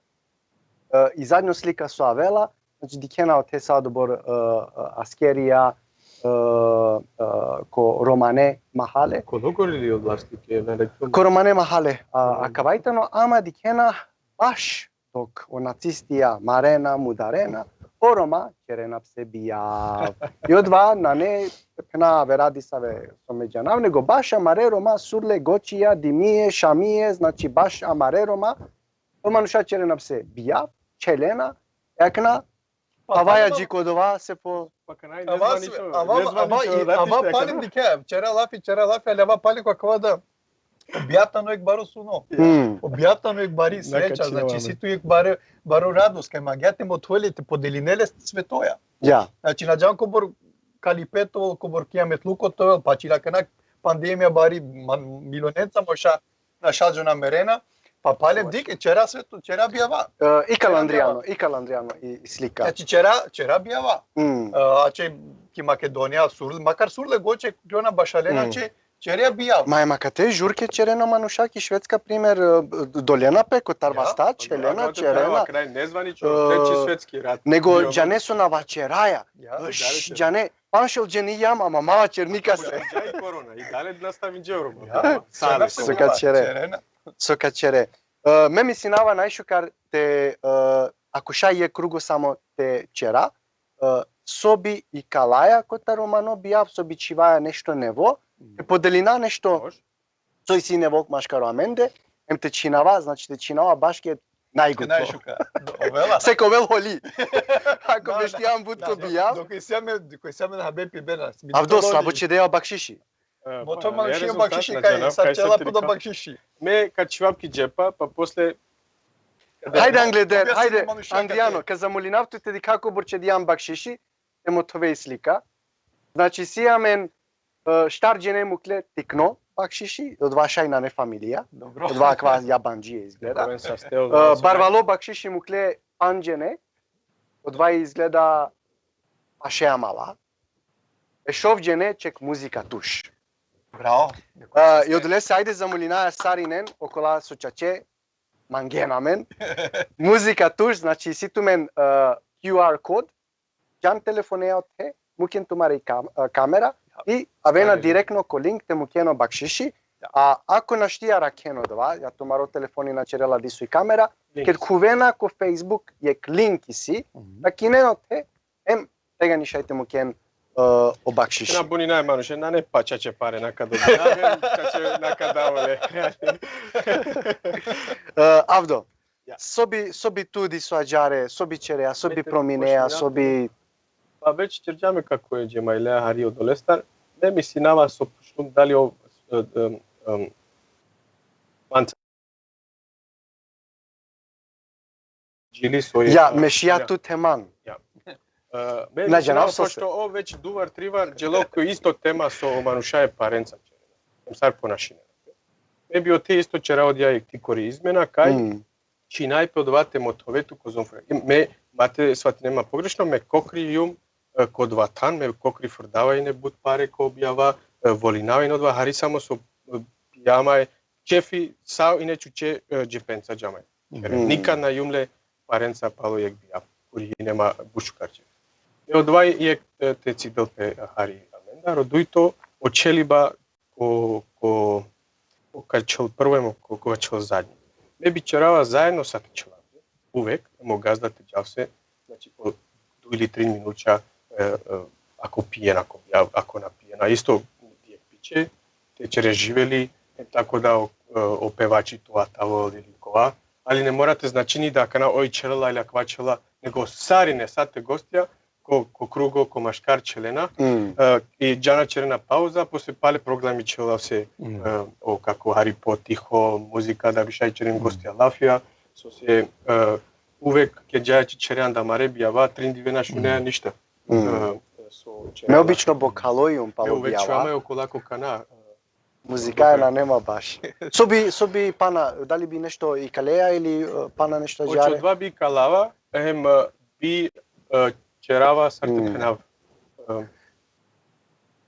e, i zadnjo slika so avela, znači, dikhena ote sa odobor, e, e, askerija, e, e, ko romane mahale. Ko logor ili oblasti ke na rektum? Ko romane mahale, a, akava i tano, ama dikhena baš dok o nacistija marena, mudarena, o Roma ćerena pese bijav. I odova nane, na, avera disave so me džanav, nego baš amare Roma, surle, gočija, dimije, šamije, znači baš amare Roma, o manuša ćerena pese bijav, čhelena, akana, Pa avaja tamo- dži ko odova se po... Pa kana i Ava, nezvanično, ava, ava, nezvanično i- radiš ava te palem dikhe, ćera lafi, ćera lafi, ali ava palem ko akava da. O bijav tano jek baro suno. Hmm. O bijav tano jek bari Neka sreća, činava znači me. si tu jek bare, baro radost, kaj mangea te mothove le, te podeline le svetoja. Ja. Znači, na džan kobor kalipeto, kobor kijametluko to, pa čira kana pandemija bari, man, milionenca manuša našađo na merena, pa palem dikhe, ćera sveto, ćera bijava. E, ikal Andrijano, ikal Andrijano i, i slika. Znači, ćera, ćera bijava. Mm. A, ače ki Makedonija, sur, makar surle goče, klona bašalena, Mm. će, ćera bijav. Ma ema kate žurke ćerena manuša ki Švedska, primer, e, dolena pe, kotar Ja. vasta, čhelena, Odmah te ćerena. prava, kraj nezvanično, E, treći svetski rat. Nego, Bio- džane so na vaćeraja. Ja. Š-, džane, panšel dženi jam, ama ma vaćernika se. Džaj korona, i dalje nastavi dževrom. Ja. Sale Ćera so. So ka ćere. Ćerena. So ka ćere. E, me mislinava najšukar te, e, ako šaj jek krugo samo te ćera, e, so bi ikalaja kotar romano bijav, so bi čhivaja nešto nevo, te podelina nešto Može. so isi nevo maškaro amende, em te čhinava, znači te čhinava baš ked najgutno. Najšukar. Ovela. Se ka ovel holi. Ako Da, beštijam but ko bijav. Dok isi amen, dok isi amen habe pibena. Avdo, slabo će dea bakšiši. E, Motor pa, manuši rezultat, bakšiši na kaj, džanav sad kaj ćela se puno trika. Bakšiši. Me kad čhivav ki džepa, pa posle... Hajde, Angleder, Objasni hajde, manuša kaj Andrijano, te- ka zamolinav tut te dikha kobor će dijam bakšiši, te mothove i slika. Znači, si amen, e, štar džene mukle tikno bakšiši, odova šaj nane familija, Dobro. odova akava jabandžije izgleda. Govoren sa stel, E, barvalo bakšiši mukle pandž džene, odova izgleda paše amala. E šov džene ček muzika tuš. Bravo. E, i odolese ajde zamolinaja sarinen, okola so čače, mangena amen. Muzika tuš, znači, si tumen, e, Q R kod, džan telefonea othe, muken tumari kam-, e, kamera, i avena Kamera. Direktno ko link te muken o bakšiši, Ja. a ako našti arakhena odova, ja tumaro telefoni na ćerela diso i kamera, Link. Ked khuvena ko Facebook jek link isi, Mhm. takinen othe, em tegani šaj te muken, e, o bakšiši. Na buni naj manuše, nane pa čače pare na kad odjave, čače na kad avole. E, Avdo, Ja. so bi, so bi tu diso ađare, so bi ćerea, so Me bi te prominea, počminea so bi... Pa već ćerđame kako je džemajlea hari odolestar, me mislinava so pučlum dali o, e, e, e, manca džili so je... Ja, me šija tu te man. E, me Na mislinava, džanav so se- pošto o već duvar, trivar, dželo ko isto tema so o manuša e parenca ćerena. Em sar ponašinena. Me bi ote isto ćera odija jek tikori izmena, kaj Mm. činaj pe odova te mothove tu kozom fre. Me, ma te svatinen ma pogrešno, me kokri jum, e, ko odova than, me kokri frdava ine but pare ko objava, e, volinava ine odova, hari samo so, e, bijama e, ćefi, sa ine čuče, e, džepenca džamaj. Mhm. Nikad na jum le parenca palo jek bijav, kuri ine ma but šukar ćefi. E odova jek, e, te cidel pe, e, hari amendar, o dujto, o ćeliba ko, ko, ko ka ćhel prvo em ko, ko ka ćhel zadnji. Me bi ćerava zaedno sa te ćhela. Uvek, mo gazda te džav se, znači, po duj ili trin minuća, e, e, ako pijen, ako, ja, ako na pijen, a isto jek piće, te ćere živeli, e, tako da o, e, o pevači to atavo ili kova, ali ne mora te značini da akana oj ćhela ili akava ćhela, nego sarine sa te gostija, ko, ko krugo, ko maškar ćhelena, Mm. e, i džana ćerena pauza, posle pale programi ćhela se, e, o, kako hari potiho, muzika, da bi šaj ćeren gostija lafija, so se, e, uvek ked džaja će ćerean da mare bijava, trin dive na šunea ništa. Mm. E, so ćerena Me obično bokhalojum Me palo uvek bijava. čuvame okola ko kana, e, Muzika je na nema baš. So bi, so bi pana, dali bi nešto ikalea ili, e, pana nešto Oče ađare? Odova bi ikalava, em, e, bi, e, ćerava sar te Mm. phenav. E,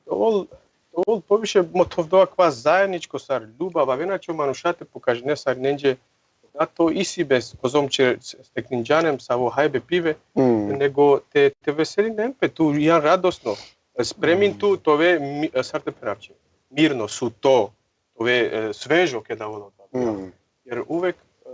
ol, ol poviše mothovdo akava zajedničko sar ljubav, avena će o manuša te pokažine sarinenđe da to isi bez kozom će stekninđan em savo hajbe pive, Mm. nego te, te veselinen pe tu, jan radosno, spremin tu, to ve mi, sar te phenav će, mirno, suto, to ve, e, svežo keda ola odova. Mm. Jer uvek, e,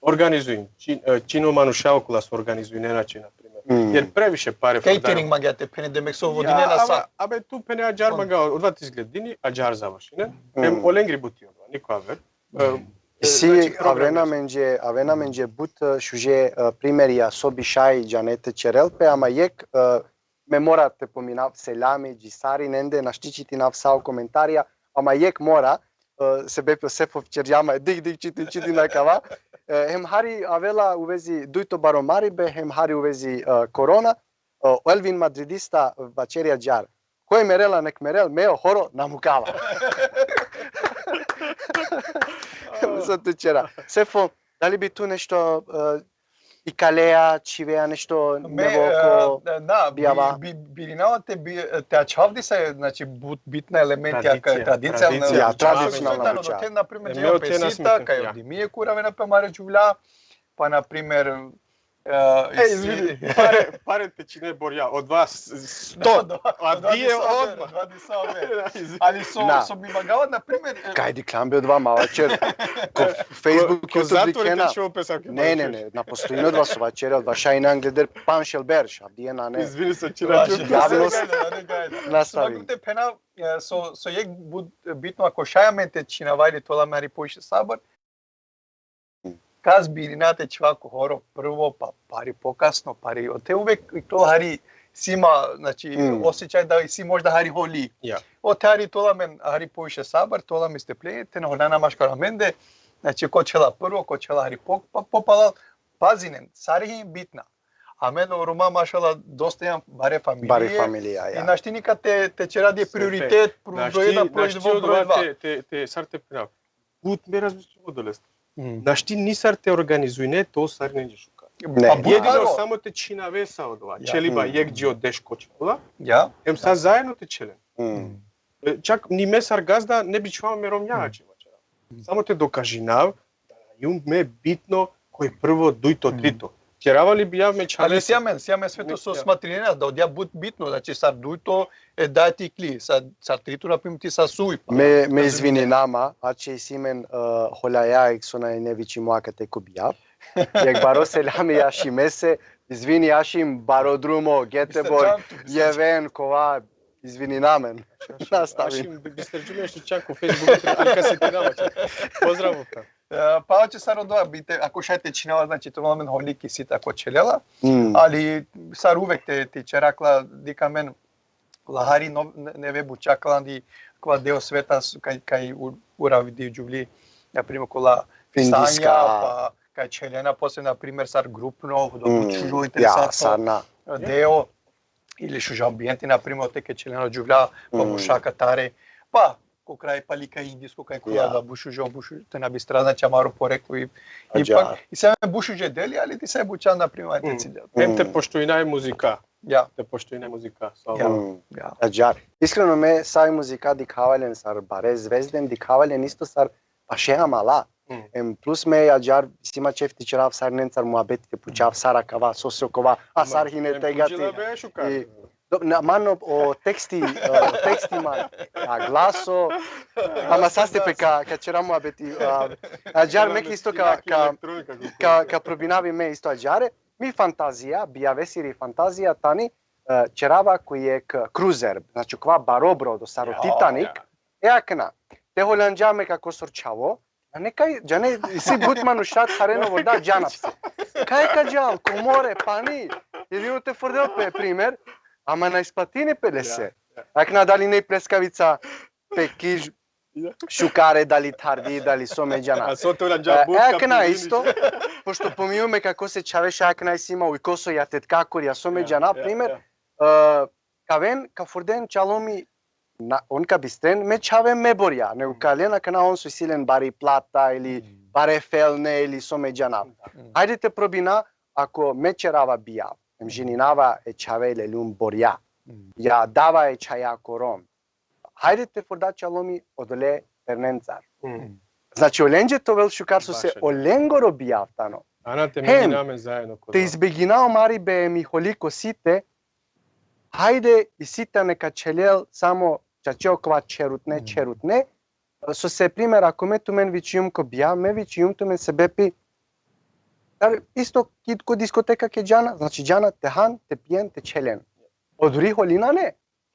organizujem, čin, e, čino manuša okola so organizujnena će, na primer, Mm. Jer previše pare Catering frdajom. Mangea te phene, demek so Ja, vodinena ama, sa. Abe tu phene ađar On- manga, odova te izgledini, ađar završinen. Mm. Hem olengri buti odova, niko aver. E, Isi, znači, program avena isi. Menđe, avena Menđe but e, šuže e, primerija so bi šaj džane te ćerel pe, ama jek e, me mora te pominav, selami dži sarinende, našti čitinav sa o komentarija, ama jek mora, e, sebepi o Sefo ćerđa ma, dik, dik, čitin, čitin akava. E, hem hari avela u vezi dujto baro maribe, hem hari u vezi e, korona. E, o Elvin Madridista vaćeri ađar: Koj merela nek merel, me o horo na mukava. Sa tu ćera. Sefo, dali bi tu nešto e, ikalea, čhivea nešto Me, nevo ko e, da, bijava? bi, bi, birinava te, bi, te ačhav disa, znači, but, bitna elementija, Tradicija, tradicija, tradicija. Ja, tradicionalna tradicija, buća. na primer, E, džio me o te pesita, nasmeta, kaj ja. odi mije kuravena pe amare džuvlja, pa, na primer, e, E, isi- izvini, pare, pare te čine borja, od vas sto, Da, da, a da, dije da, odmah. da, da, da. Izvini. Ali so, Na. so bi mangava, na primer, e, Kaj dikhljan bi odova mala ćer. Ko Facebook Ko YouTube zatvor dikhena. te čuo pe sam. Ne, ne, ne, na postojini odova, so vaćeri, odova šaj na gleder panšel berš, avdive nane. Izvini, sa čina Važi, čuo. javnost. Ajde, ajde, ajde. Nastavim. So te phena, e, so, so jek but-, bitno, ako šaj amen te čhinava ili te ola amen hari poviše sabor, kas birina te ačhava ko horo prvo, pa, pa hari pokasno, pa hari, ote uvek i to hari si ma, znači, Mm. osjećaj da isi možda hari holi. Ja. Ote hari te ola amen hari poviše sabor, te ola amen strpljenje, te na holjana maškar amende, znači, ko ćhela prvo, ko ćhela hari po, pa, popalal, pazinen, sare hi bitna. Amen o Roma, mašala, dosta jam bare familije. Bari familija, I ja. našti nikad te, te ćera dije Sepe. prioritet, pro-, Našti, broj jedan, broj našti dva, broj odova dva. te, te, te, sar te phena. But me razmišljam odoleste. Mm. Našti nisar te organizujne to sarinenđe šukar. Ne. Pa but Jedino baro. Samo te čhinave sa odova. Ja. Ćeliba Mm. jek dži o deš ko ćela, Ja? em sa zajedno te ćelen. Mm. E, čak ni me sar gazda ne bi čhava me romnja ači vaćera. Samo te dokažinav da jum me bitno koj prvo, dujto, Mm. trito. Ćerava li bijav me čhave Ali sa- si amen, si amen sve to so Ja. smatrinena, da odija but bitno, znači, sar dujto e da ti kli, sar, sar trito, na primer, ti sa suj, pa. Me, me izvininama, ače isi amen e, holjaja, ek so na ne vičimo akate ko bijav. Jek baro selami Ašimese, izvini Ašim, baro drumo, Göteborg, Ispričavam tu, ispričavam. Jeven, kova, izvininamen. Nastavim. Ašim, bi-, bisterđum nešto čak u Facebooku, ali ka setinava čak. Pozdrav, Vuktan. E, pa oće sar odova, bi te, ako šaj te čhinava, znači, to amen holi ki sita ko ćelela, Mm. ali sar uvek te, te ćera kla, dikh amen, la hari no, ne, neve buća kla andi kova deo sveta, s-, kaj, kaj u-, uravdi džuvli, na primer, kola Indiska. Sanja, pa kaj ćelena posle, na primer, sar grupno, do Mm. čudo Ja, interesantno. Sarna. Deo, ili šužo ambienti, na primer, te ke ćelena džuvlja, pa Mm. buša katare, pa ko kraj pali kaj indisko, kaj kola Ja. da bušužo, bušu, te na bistra, znači, amaro poreklo i, i Ađar. pak, i sa bušuže deli, ali ti sa buća, na primer, te Mm. cide. Em te Mm. poštuinaj muzika. Ja, Te poštuinaj muzika. ja, Mm. ja. Ađar. Iskreno, me sa i muzika dikhava len sar bare zvezden, dikhava len isto sar paše amala. Mm. Em plus me ađar, si ma ćef te ćerav sarinencar muhabeti, te pučav sar akava, so se okova, a sar hine Em, tegati. kuđila be šukar. I, do, na, man o, o teksti, o teksti man, a glaso, ama saste pe ka, ka ćera muhabeti, a, ađar me isto ka, ka, ka, ka probinavi me isto ađare, mi fantazija, bijavesiri fantazija tani, e, ćerava ko jek kruzer, znači kova baro brodo, sar o Ja, Titanic, ja. E akana, te holjanđa me kako sor čhavo, a ne kaj, džane, isi but manuša thareno voda, džana pse. Kaj ka džal, ko more, pani, ili te fordel pe primer, ama na isplatini pe lese. Ja, Akana dali ne pleskavica, pe kiž, Ja. šukare, dali thardi, dali so me džana. A so te holjanđa E, but ka akana pulini. Isto, pošto pominjum me kako se čhave šaj akana isi ma ujko so ja tetka kori, a so me Ja, džana, ja, primer, ja. e, ka aven, ka furden čalomi, na, on ka bistren, me čhave me borja, nego ka len akana on so isi len bari plata ili bare felne ili so me džana. Hajde te probina, ako me ćerava bijav, em ženinava e čhave, lelum borja. Ja dava e čhaja ko rom. Hajde te furda čalomi odole ternencar. Mm. Znači, olenđe te ovel šukar so se Baš e. Olengoro bijav tano. Ana te Hem, menjina amen zajedno kod Te vas. izbegina o maribe mi holi ko site, hajde i sita neka ćelel samo čače okova ćerutne, ćerutne. So se primer, ako me tumen vičijum ko bijav, me vičijum tumen sebepi Dar isto ki ko diskoteka ke džana, znači džana te han, te pijen, te čhelen. Oduri holi nane.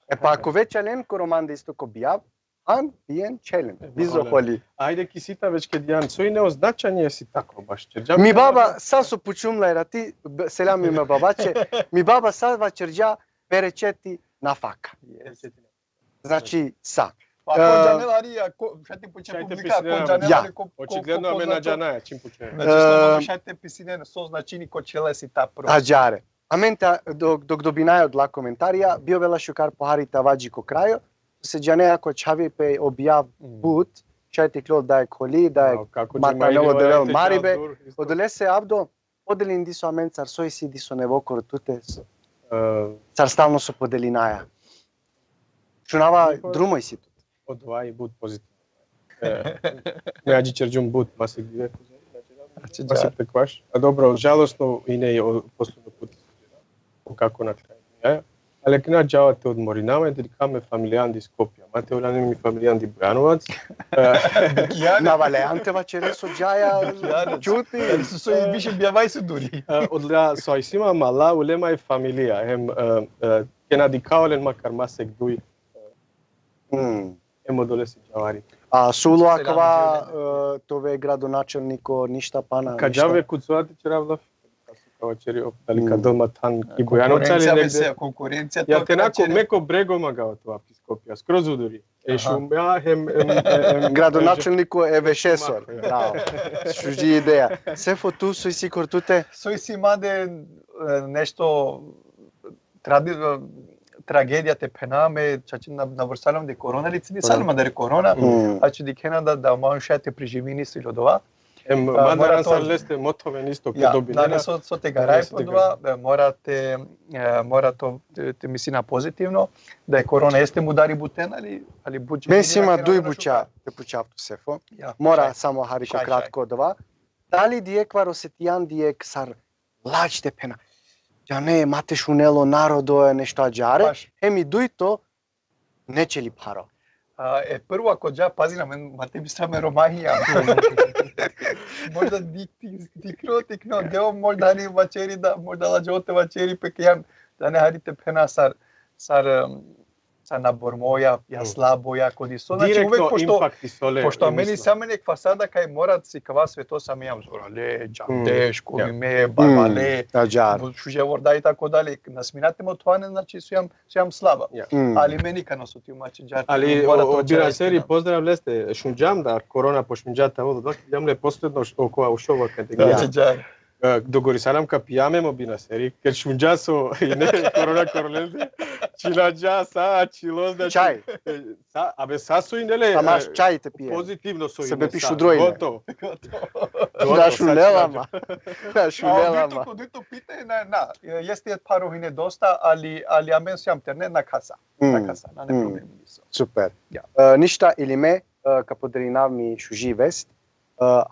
E pa ako već čhelen ko romande isto ko bijav, han, pijen, čhelen. Bizo holi. Ajde ki sita već ke dijan, so ine o značenje sita ko baš ćerđa. Mi baba, sa so pučum laj rati, b-, selami me babaće, mi baba sa vaćerđa berećeti nafaka. Znači, sa. Pa ko džanela hari, ako, šaj te pučem publika, ko džanela hari, ko, ko, očigledno ko, me na džanaja, čim pučem. Znači, e, šaj te pisinen, so značini ko čhele sita pro. Ađare. Amen ta, dok, dok dobinaja odla komentarija, bi ovela šukar pohari ta vađi ko krajo, se džane ako čhavi pe o bijav but, šaj te klol da e kholi, da e matanelo devel maribe, odolese abdo, podelin diso amencar so isi diso nevo kor tute, so, e, sar stalno so podelinaja. Šunava drumo isi tut. Odova i but pozitivno. E, me ađi ćerđum but masek dive. Masek te kvaš. A dobro, žalostno i ne o posledno put. O kako na kraju. Ja, ali kina džava te odmorinama, te dikha me familijan di Skopja. Ma te olane mi familijan di Bujanovac. Na valejan te vaćere so džaja, čuti. So, so i više bijavaj su duri. E, odla so isi ma mala, ulema i familija. Hem, e, e, kena dikha olen makar masek duj. Hem odolese džavari. A so ulo akava, e, te ove gradonačelniko, ništa pana, ništa? Ka džave kud so ati ćerav laf. Ka so ka vaćeri, dali ka del ma than ki Bujanovac, ali konkurencija, negde. Konkurencija. Ja, te nako, me ko brego mangava te ova ki Skopja, skroz uduri. E šumja hem, hem, hem, hem gradonačelniko e Vešesor. Bravo. Šuži ideja. Sefo, tu so isi kor tute? So isi mande, e, nešto tradi-, e, tragedija te phena me, čače na, na vorsalam de korona, ali cini salma da re korona, znači dikhena da, da man šaj te preživini si odova. Em, a, manda mora to sar leste motoven isto ke dobinena. Nane so, so te garaj po dova, e, mora te, e, mora to te, te mislina pozitivno, da e korona jeste mudari buten, ali, ali buči. Me si ma duj buća te pučav tu, Sefo. Mora samo hari ko kratko dova. Dali dijekvar osetijan dijek sar lađ te phena? Džane, ma te šunel o narodo e nešto ađare, hem i dujto, neće li pharo? A, e, prvo, ako dža, pazi na men, ma te misla me romahija. Možda di-, di-, dikro, tikno deo, možda ani vaćeri da, možda lađo te vaćeri pe ke jan, da ne hari te phena sar, sar, em, sar na bormoja, ja slaboja, ko diso. Znači, uvek pošto, pošto amen isi amen jek fasada kaj mora sikava sveto sa me jam zorale, džandeš, ko mi me, barvale, šuže vorda i tako dalje. Na smina te motovane, znači, so jam, so jam slaba. Ali me nikad no so ti mače džar. Ali o, o Binaseri, pozdrav leste, šunđam da korona pošminđa te avol, jam le posledno š-, okova u šova kad je. E, dogorisali am ka pijam em o Binaseri, ked šunđa so ine korona korolende, činađa sa, čilo, znači, čaj. E, sa, abe sa so ine le, ama e, čaj te pije. Pozitivno so ine, sebepi sa, šudro ine. Gotovo. Gotovo. Na šunela ma. Na šunela ma. A o dujto, o dujto pitanje, na, na, e, jeste jed pharo hine dosta, ali, ali amen sijam terne, na khasa. Na khasa, nane problemi niso. Super. E, ništa, ili me, e, ka podelinav mi šuži vest. E,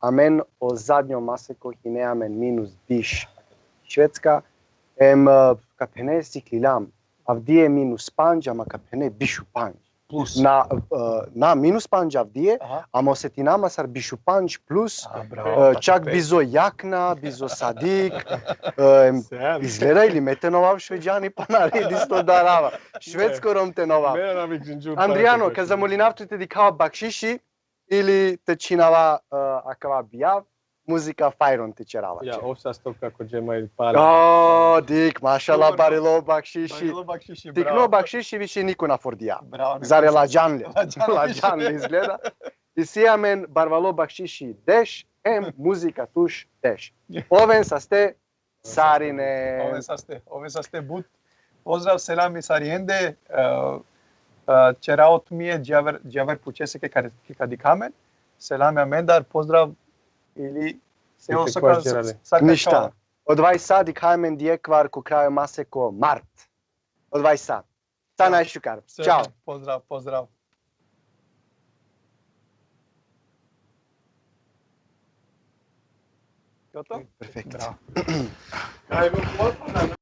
amen o zadnjo maseko hine amen minus biš Švedska, em, e, ka phene siklilam, avdive minus pandž, ama ka phene biš u pandž. Plus. Na, e, na, minus pandž avdive, ama osetinama sar biš u pandž plus, e, čak bizo jakna, bizo sadik, e, em, izgleda ili me te novav Šveđani, pana isto darava. Švedsko rom te novav. Andrijano, ka zamolinav tu te dikhava bakšiši, ili te čhinava, e, akava bijav, muzika fajron te ćerava. Ja, ov sasto kako džema ili pale. O, dik, mašala, barilo bakšiši. Barilo bakšiši, bravo. Tikno bakšiši više niko na fordija. Bravo. Zare lađan le. Lađan le. Lađan le izgleda. Isi amen barvalo bakšiši deš, em muzika tuš deš. Oven saste, sarine. Oven saste, oven saste but. Pozdrav, selami sarjende. E, e, ćerava o tmije, džaver, džaver pučese ke ka, ke ka dikha amen. Selami amendar, pozdrav ili se oso ka, sa ka. Ništa. Odvaj sa, dikha amen dijekvar ko krajo maseko mart. Odvaj sa. Sa najšukar. Čao. Pozdrav, pozdrav. Gotovo? Perfekt. Bravo.